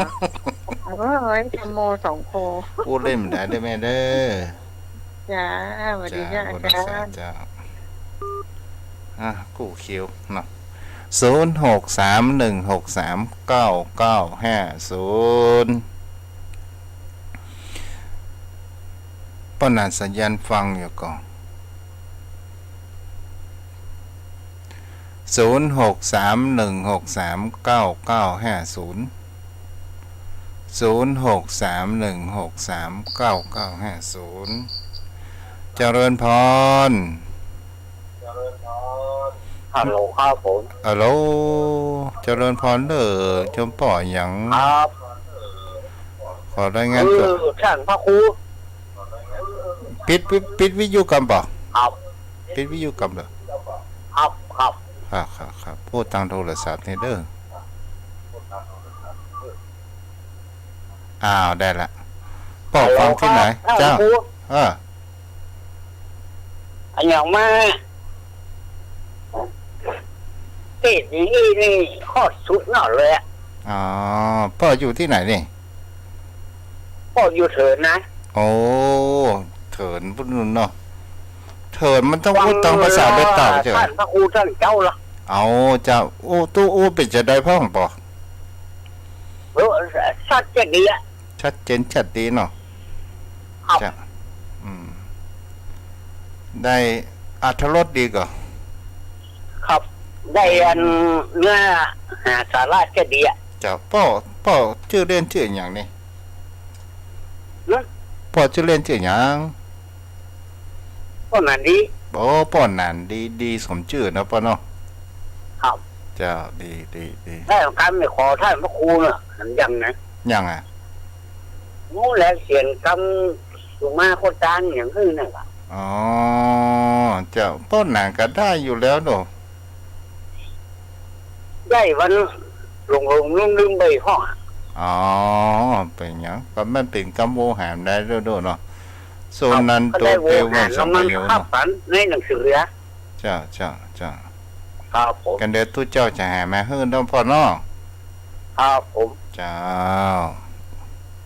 โอ้ย ธัมโมสองโค อู้เล่นได้เด้อแม่เด้อ จ้า สวัสดีค่ะ จ้า อาจารย์ บุญฮักษาเจ้า อ่ะ กู้คิวเนาะ ศูนย์หกสามหนึ่งหกสามเก้าเก้าห้าศูนย์ ป้อหนานสัญญาณฟังอยู่ก่อ ศูนย์หกสามหนึ่งหกสามเก้าเก้าห้าศูนย์ ศูนย์หกสามหนึ่งหกสามเก้าเก้าห้าศูนย์ เจริญพร ฮัลโหลครับผม ฮัลโหล เจริญพรเด้อ โจมป้อหยัง ครับ ขอรายงานตั๋ว เออ ต้านพระครู ปิด ปิด ปิดวิทยุก่ำบ่ ครับ ปิดวิทยุก่ำเด้อ ครับ ครับ ครับ ครับ ครับ พูดตางโทรศัพท์นี่เด้อ อ้าว ได้ละ ป้อฟังตี้ไหน ฮัลโหลครับ เจ้า ต้านพระครู เออ อะหยังมา เทศน์อย่างนี้นี่โคตรสุดยอดเลยอะ อ๋อ ป้ออยู่ตี้ไหนนี่ ป้ออยู่เถินนะ โอ้ เถินปู๊นเนาะ เถินมันต้องอู้ตางภาษาเบตเตาใจ้ไหม ต้านพระครูต้านเจ้าละ เอาเจ้า อู้ ตู้อู้เป๋นจาใดพ่องป้อ เออ ชัดเจนดีอะ ชัดเจนชัดดีเนาะ ครับ จ้ะ อืม ได้อรรถรสดีก่อ ครับ ได้อันเนื้อหาสาระจะดีอะ จ้ะ ป้อ ป้อจื้อเล่นจื้อหยังนี่ ฮะ ป้อจื้อเล่นจื้อหยัง ป้อหนานดี โอ้ ป้อหนานดี ดีสมจื้อเนาะป้อเนาะ ครับ เจ้า ดี ดี ดี ได้ของการไม่ขอต้านพระครูน่ะ หันยังนะ ยังอะ โอ้ แล้วเสียงกำสุมาโคตานอย่างอื่นน่ะ อ๋อ เจ้า ป้อหนานก็ได้อยู่แล้วเนาะ ได้วันหลงๆ ลืมๆ ไปพ่องอะ อ๋อ เป๋นหยัง ก็มันเป๋นกำโวหารได้โดดๆ เนาะ ส่วนนั้น ก็ได้โวหาร ตัวเปลวมันสำคัญอยู่เนาะ แล้วมันขับฝันในหนังสืออะ เจ้า เจ้า เจ้า ครับผม กันเดี๋ยวตุ๊เจ้าจะหามาหื้อเนาะป้อเนาะ ครับผม เจ้า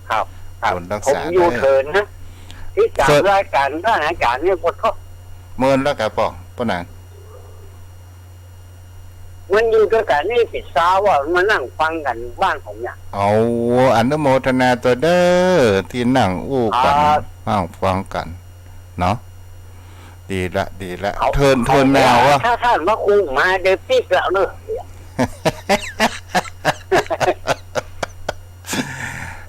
ครับ ครับ บุญฮักษา ผมอยู่เถินนะ ติดตาม เถิน รายการต้านอาจารย์นี่หมดก็ เมินแล้วกาป้อ ป้อหนาน มันอยู่ตวยกั๋นนี่ปิดซาวอะ มานั่งฟังกั๋นบ้านผมเนี่ย เอา อนุโมทนาตวยเด้อ ตี้นั่งอู้กั๋น ครับ นั่งฟังกั๋น เนาะ ดีละ ดีละ เอา เถิน เอา เถินหนาวอะ ถ้าต้านพระครูมาเดี๋ยวปิ๊กแล้วเนอะ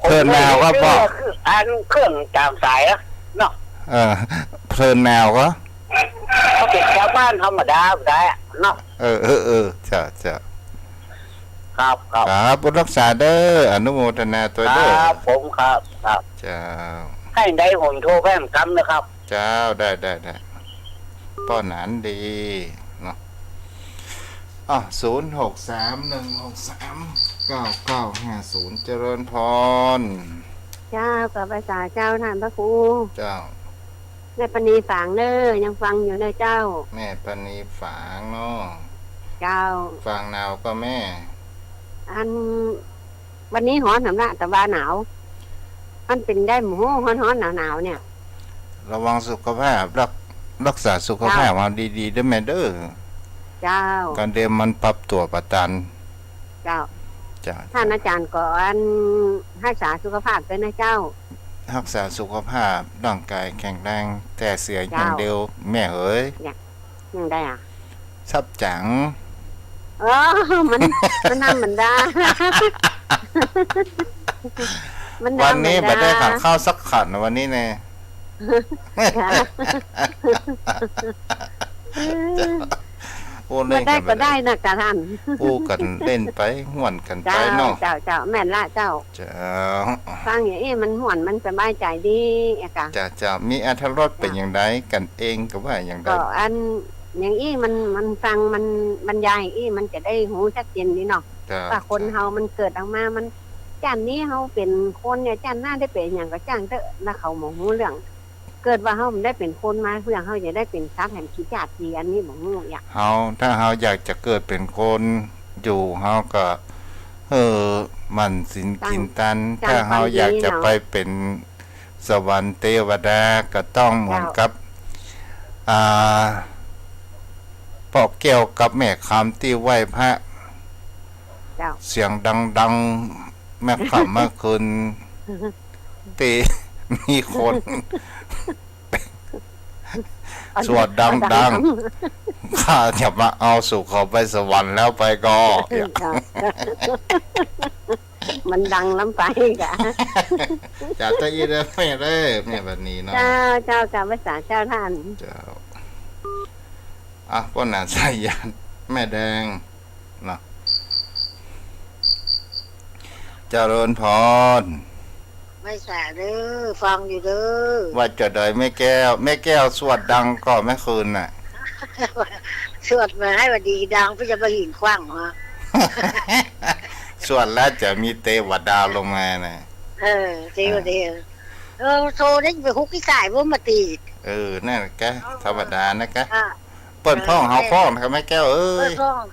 เถินหนาวก็ป้อ ผมไม่ได้เชื่อคืออันเครื่องตามสายอะเนาะ เออ เถินหนาวก็ เขาเป็นชาว บ้านธรรมดาได้เนาะ เออ เออ เออ เจ้า เจ้า ครับ ครับ ครับ บุญรักษาเด้อ อนุโมทนาตวยเด้อ ครับ ผม ครับ ครับ เจ้า ใค่ได้ผมโทรแป๊บกำนะครับ เจ้า ได้ ได้ ได้ ป้อหนานดีเนาะ อ่ะ ศูนย์หกสาม หนึ่งหกสาม เก้าเก้าห้าศูนย์ เจริญพร เจ้า กราบไหว้สาเจ้าท่านพระครู เจ้า แม่ปณีฝางเน้อ ยังฟังอยู่เน้อเจ้า แม่ปณีฝางเนาะ เจ้า ฝางหนาวก่อแม่ อัน วันนี้ฮ้อนหนำละ แต่ว่าหนาว มันเป๋นได้หมู่ฮ้อนๆ หนาวๆ เนี่ย ระวังสุขภาพ รัก รักษาสุขภาพ เจ้า เอาดีๆ เด้อแม่เด้อ เจ้า ก่อนเดี๋ยวมันปรับตั๋วบ่ตัน เจ้า เจ้า ท่านอาจารย์ก็อันรักษาสุขภาพตวยนะเจ้า รักษาสุขภาพร่างกายแข็งแรง แต่เสียอย่างเดียว เจ้า แม่เอ๋ย อย่าง อย่างใดอะ สับจ๋าง เออ มัน มันธรรมดา มันธรรมดา วันนี้บ่ได้ขันข้าวสักขัน วันนี้แน่ ค่ะ โอ้ บ่ได้ก็ได้นะกะท่าน อู้กั๋นเล่นไป ฮ่วนกั๋นไปเนาะ เจ้า เจ้า เจ้า แม่นละเจ้า เจ้า ฟังอย่างอี้มันฮ่วน มันสบายใจ๋ดีอะกะ เจ้า เจ้า มีอรรถรสเป๋นอย่างใด กั๋นเองก็ว่าอย่างใด ก็อัน อย่างอี้มัน มันฟัง มันบรรยายอี้ มันจะได้ฮู้ชัดเจนดีเนาะ เจ้า ว่าคนเฮามันเกิดออกมา มัน จ้านนี้เฮาเป๋นคนเนี่ย จ้านหน้าได้เป๋นอย่างก็จ้างเต๊อะ แล้วเขาบ่ฮู้เรื่อง เกิดว่าเฮาบ่ได้เป๋นคนมา เปื้อเฮาจะได้เป๋นสัตว์แหม ขี้จ้าดขี้อันนี้บ่ฮู้อย่าง เฮา ถ้าเฮาอยากจะเกิดเป๋นคนอยู่ เฮาก็ เออ หมั่นศีล ตั้ง กิ๋นตัน ตั้ง ถ้าเฮาอยากจะ ไปดีเนาะ ไปเป๋นสวรรค์เตวดา ก็ต้องเหมือนกับ เจ้า อ่า ป้อแก้วกับแม่คำตี้ไหว้พระ เจ้า เสียงดังๆ แม่ค่ำเมื่อคืน ตี้มีคน สวดดังๆ ข้าจะมาเอาสูเข้าไปสวรรค์แล้วไปก่อ เจ้า มันดังล้ำไปกะ จ้า ตะอี้เด้อแม่เด้อ แม่ปณีเนาะ เจ้า เจ้า กราบไหว้สาเจ้าท่าน เจ้า อ่ะ ป้อหนานสายัณ แม่แดง เนาะ เจริญพร ไหว้สาเด้อ ฟังอยู่เด้อ ว่าจะได้แม่แก้ว แม่แก้วสวดดังก่อเมื่อคืนน่ะ สวดมาหื้อว่าดีดัง เปื้อจะบ่หื้อขว้างเหรอ สวดแล้วจะมีเตวดาลงมาน่ะ เออ เตวดา อ่า เออ โทรได้ไปฮุกอีสายบ่มาติด เออ นั่นกะ เออ ธรรมดานะกะ อ่ะ เปิ้นพ้องเฮาพ้องนะครับแม่แก้วเอ้ย เปิ้นพ้อง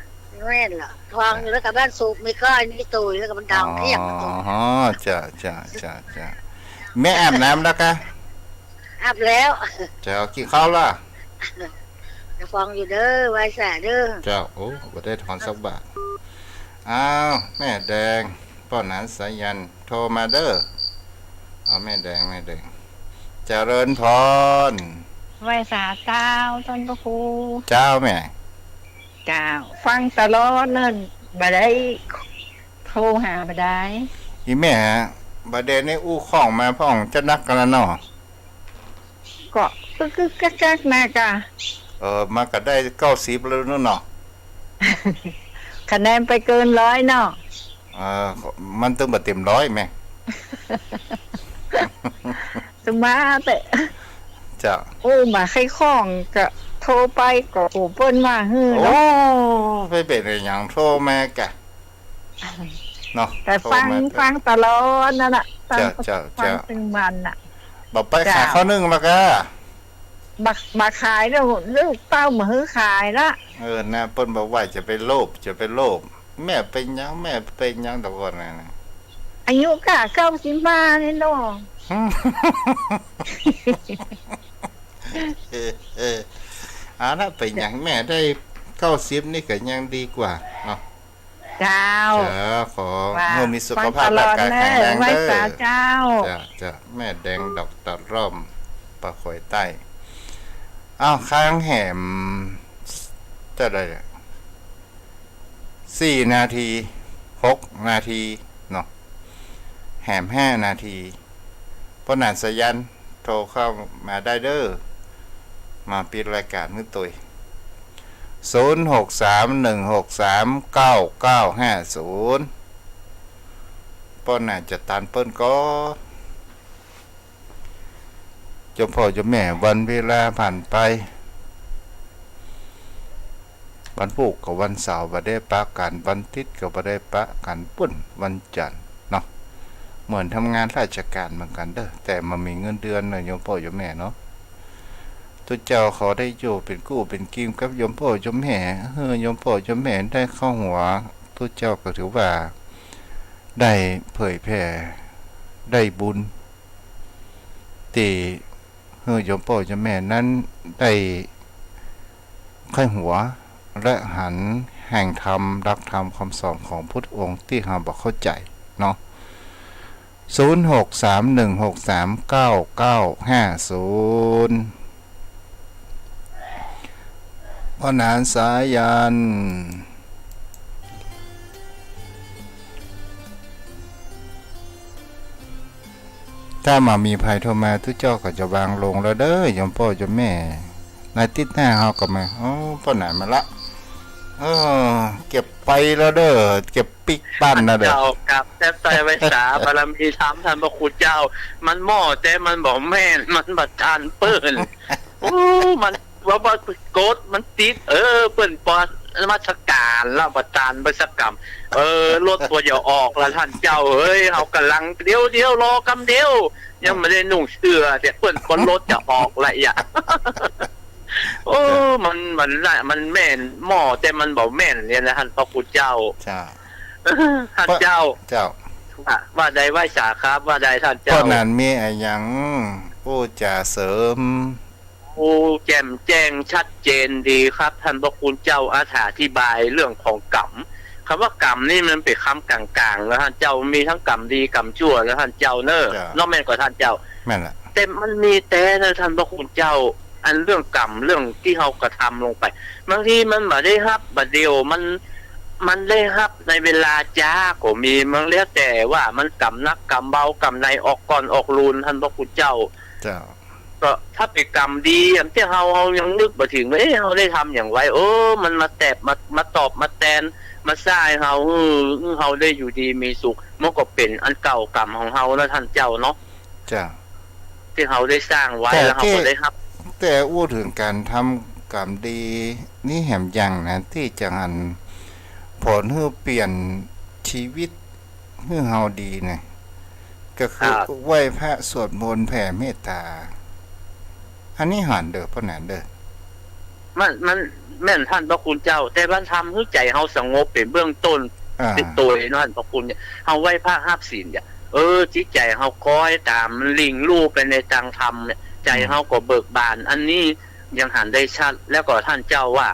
แม่นละ พ้องแล้วกับบ้านสุข มีก้อย มีตุ้ย แล้วกับมันดังเพียง อ๋อ ตุ้ย อ๋อ จ้ะ จ้ะ จ้ะ จ้ะ แม่อาบน้ำแล้วกะ อาบแล้ว เจ้า กิ๋นข้าวละ จะฟังอยู่เด้อ ไหว้สาเด้อ เจ้า โอ้ บ่ได้ถอนสักบาท อ้าว แม่แดง ป้อหนานสายัณ โทรมาเด้อ เอาแม่แดง แม่แดง เจริญพร ไหว้สาเจ้า ต้านพระครู เจ้าแม่ เจ้า ฟังตลอดเนิ่น บ่ได้โทรหาบ่ได้ อีแม่ บ่าเดี่ยวนี้อู้ข้องมาพ่องจะนักกั๋นแล้วเนาะ ก็กึกๆ กักๆ นะกะ เออ มันก็ได้เก้าสิบแล้วนู่นเนาะ คะแนนไปเกินร้อยเนาะ เออ มันตึงบ่เต๋มร้อยแม่ สมาแต่ เจ้า โอ้ บ่าใค่ข้องก็โทรไปก็ โอ้ เปิ้นว่าหื้อเนาะ โอ้ ไปเป๋นอะหยังโทรมากะ เนาะ แต่ฟัง โทรมา ฟังตลอดนั่นน่ะ เจ้า ฟัง เจ้า ฟัง เจ้า ตึงวันน่ะ บ่ไปขาย เจ้า ข้าวนึ่งละกะ บ่ บ่ขายแล้ว ลูกเต้าบ่หื้อขายละ เออ นะ เปิ้นบ่ไหว้ จะไปโลภ จะไปโลภ แม่เป๋นหยัง แม่เป๋นหยัง แต่ก่อนน่ะนะ อายุกะเก้าสิบห้านี่เนาะ เออ เออ เอาละ เป๋นหยัง แม่ได้เก้าสิบนี่ก็ยังดีกว่าเนาะ เจ้า เจ้า ขอ ว่า หื้อมีสุขภาพร่างกายแข็งแรงเด้อ ไหว้สาเจ้า เจ้า เจ้า แม่แดงดอกตะร่อม ป่าคอยใต้ อ้าว ค้างแหม เจ้าใดเนี่ย สี่นาที หกนาที เนาะ แหมห้านาที ป้อหนานสายัณ โทรเข้ามาได้เด้อ มาปิดรายการหื้อตวย ศูนย์หกสามหนึ่งหกสามเก้าเก้าห้าศูนย์ ป้อหน้าจะตานเปิ้นก่อ โยมพ่อโยมแม่ วันเวลาผ่านไป วันพูกกับวันเสาร์บ่ได้ปะกั๋น วันอาทิตย์ก็บ่ได้ปะกั๋น ปู้นวันจันทร์เนาะ เหมือนทำงานราชการเหมือนกั๋นเด้อ แต่บ่มีเงินเดือนเนาะโยมพ่อโยมแม่เนาะ ตุ๊เจ้าขอได้อยู่เป๋นกู้เป๋นกีมกับโยมพ่อโยมแม่ หื้อโยมพ่อโยมแม่ได้เข้าหัว ตุ๊เจ้าก็ถือว่าได้เผยแผ่ ได้บุญ ตี้หื้อโยมป้อโยมแม่นั้นได้ใค่หัว และหันแห่งธรรม หลักธรรมคำสอนของพุทธองค์ตี้เฮาบ่เข้าใจ๋เนาะ ศูนย์หกสามหนึ่งหกสามเก้าเก้าห้าศูนย์ พ่อหนานสายัณ ถ้าบ่มีใผโทรมา ตุ๊เจ้าก็จะวางลงแล้วเด้อ โยมป้อโยมแม่ ในอาทิตย์หน้าเฮาก็มา โอ้ ป้อหนานมาละ เออ เก็บไปแล้วเด้อ เก็บปิ๊กปันนะเด้อ เจ้า กับแต๊บใต้ไหว้สาบารมีธรรมต้านพระคุณเจ้า มันหม้อแต่มันบ่แม่น มันบ่ตานเปิ้น โอ้ มัน ว่าบ่กดมันติด เออ เปิ้นปอนมัสก๋านแล้วบ่ตานไปสักกำ เออ รถบ่อยากออกแล้วต้านเจ้าเอ้ย เฮากำลัง เดี๋ยว เดี๋ยว รอกำเดียว ยังบ่ได้นุ่งเสื้อเสีย เปิ้นปอนรถจะออกแล้วอะ โอ้ มัน มันละ มันแม่นหม้อแต่มันบ่แม่นเนี่ยนะ ต้านพระคุณเจ้า เจ้า ต้านเจ้า เจ้า อ่ะ ว่าใดไหว้สาครับ ว่าใดต้านเจ้า ป้อหนานมีอะหยังอู้จ๋าเสริม โอ้ แจ่มแจ้งชัดเจนดีครับ ต้านพระคุณเจ้าอธิบายเรื่องของกรรม กำว่ากรรมนี่มันเป๋นกำก๋างๆ นะต้านเจ้า มีตึงกรรมดีกรรมชั่วนะต้านเจ้าเน่อ เจ้า เนาะ แม่นก่อต้านเจ้า แม่นละ แต่มันมีแต๊นะต้านพระคุณเจ้า อันเรื่องกรรม เรื่องตี้เฮากระทำลงไป บางทีมันบ่ได้ฮับบ่าเดี่ยว มัน มันได้ฮับในเวลาจ๊าก็มี มันแล้วแต่ว่ามันกรรมหนักกรรมเบา กรรมในออกก่อนออกลูน ต้านพระคุณเจ้า เจ้า ก็ถ้าเป๋นกรรมดี อันตี้เฮา เฮายังนึกบ่เถิงว่า เอ๊ะ เฮาได้ทำหยังไว้ เออ มันมาแตบ มา มาตอบ มาแตน มาซ่ายเฮา หื้อ หื้อเฮาได้อยู่ดีมีสุข มันก็เป๋นอันเก่ากรรมของเฮานะต้านเจ้าเนาะ เจ้า ตี้เฮาได้สร้างไว้ แต่ แล้วเฮาก็ได้ฮับ แต่อู้เถิงก๋านทำกรรมดีนี่แหมยังนะ ตี้จะหันผลหื้อเปลี่ยนจีวิต หื้อเฮาดีนะ ก็คือ ครับ ไหว้พระสวดมนต์แผ่เมตตา อันนี้หันเด้อ ป้อหนานเด้อ มัน มันแม่นต้านพระคุณเจ้า แต่ว่าทำหื้อใจ๋เฮาสงบเป๋นเบื้องต้น อ่า ติดตัวเนาะต้านพระคุณเนี่ย เฮาไหว้พระฮับศีลเนี่ย เออ จิตใจ๋เฮาคอยต๋ามหลิ่งลู่ไปในตางธรรมเนี่ย ใจ๋เฮาก็เบิกบาน อันนี้ยังหันได้ชัด แล้วก็ต้านเจ้าว่า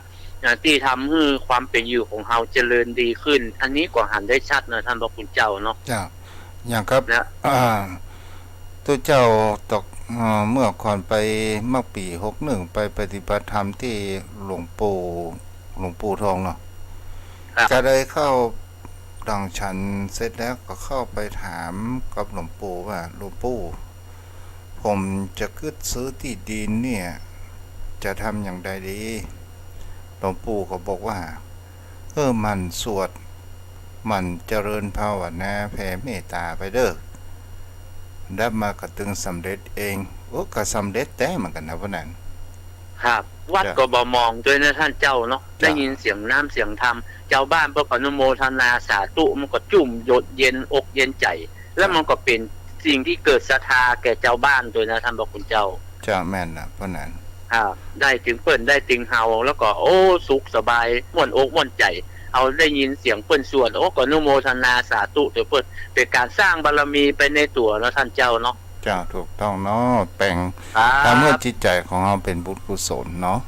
อ่า ตี้ทำหื้อความเป๋นอยู่ของเฮาเจริญดีขึ้น อันนี้ก็หันได้ชัดนะต้านพระคุณเจ้าเนาะ เจ้า อย่างกับ นะ อ่า ตุ๊เจ้าตก เอ่อ เมื่อก่อนไป เมื่อปี๋หกหนึ่ง ไปปฏิบัติธรรมตี้หลวงปู่ หลวงปู่ทองเนาะ ครับ ก็ได้เข้า หลังฉันเสร็จแล้วก็เข้าไปถามกับหลวงปู่ว่า หลวงปู่ ผมจะกึ๊ดซื้อตี้ดินเนี่ย จะทำอย่างใดดี หลวงปู่ก็บอกว่า เออ หมั่นสวด หมั่นเจริญภาวนา แผ่เมตตาไปเด้อ ดับมาก็ตึงสำเร็จเอง โอ้ ก็สำเร็จแต๊เหมือนกั๋นนะ ป้อหนาน ครับ วัด เจ้า ก็บ่มองตวยนะต้านเจ้าเนาะ เจ้า ได้ยินเสียงน้ำเสียงธรรม จาวบ้านเปิ้นก็อนุโมทนาสาธุ มันก็จุ่มยดเย็นอกเย็นใจ๋ แล้ว เจ้า มันก็เป๋นสิ่งตี้เกิดศรัทธาแก่จาวบ้านตวยนะต้านพระคุณเจ้า เจ้า แม่นละ ป้อหนาน ครับ ได้ตึงเปิ้น ได้ตึงเฮา แล้วก็ โอ้ สุขสบาย ม่วนอกม่วนใจ๋ เฮาได้ยินเสียงเปิ้นสวด โอ้ ก็อนุโมทนาสาธุตวยเปิ้น เป๋นก๋านสร้างบารมีไปในตั๋วเนาะต้านเจ้าเนาะ เจ้า ถูกต้องเนาะ แป๋ง ครับ ทำหื้อจิตใจ๋ของเฮาเป๋นบุญกุศลเนาะ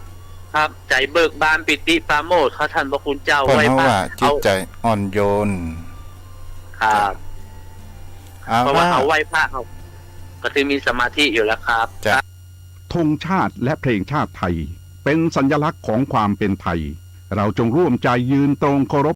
ครับ ใจ๋เบิกบานปีติปราโมทย์ครับต้านพระคุณเจ้า เปิ้น ไหว้พระ เฮาว่าจิตใจ๋อ่อนโยน ครับ เอา เพราะว่า ว่า เฮาไหว้พระ เฮาก็ตึงมีสมาธิอยู่แล้วครับ จ้ะ ธงชาติและเพลงชาติไทย เป็นสัญลักษณ์ของความเป็นไทย เราจงร่วมใจยืนตรงเคารพ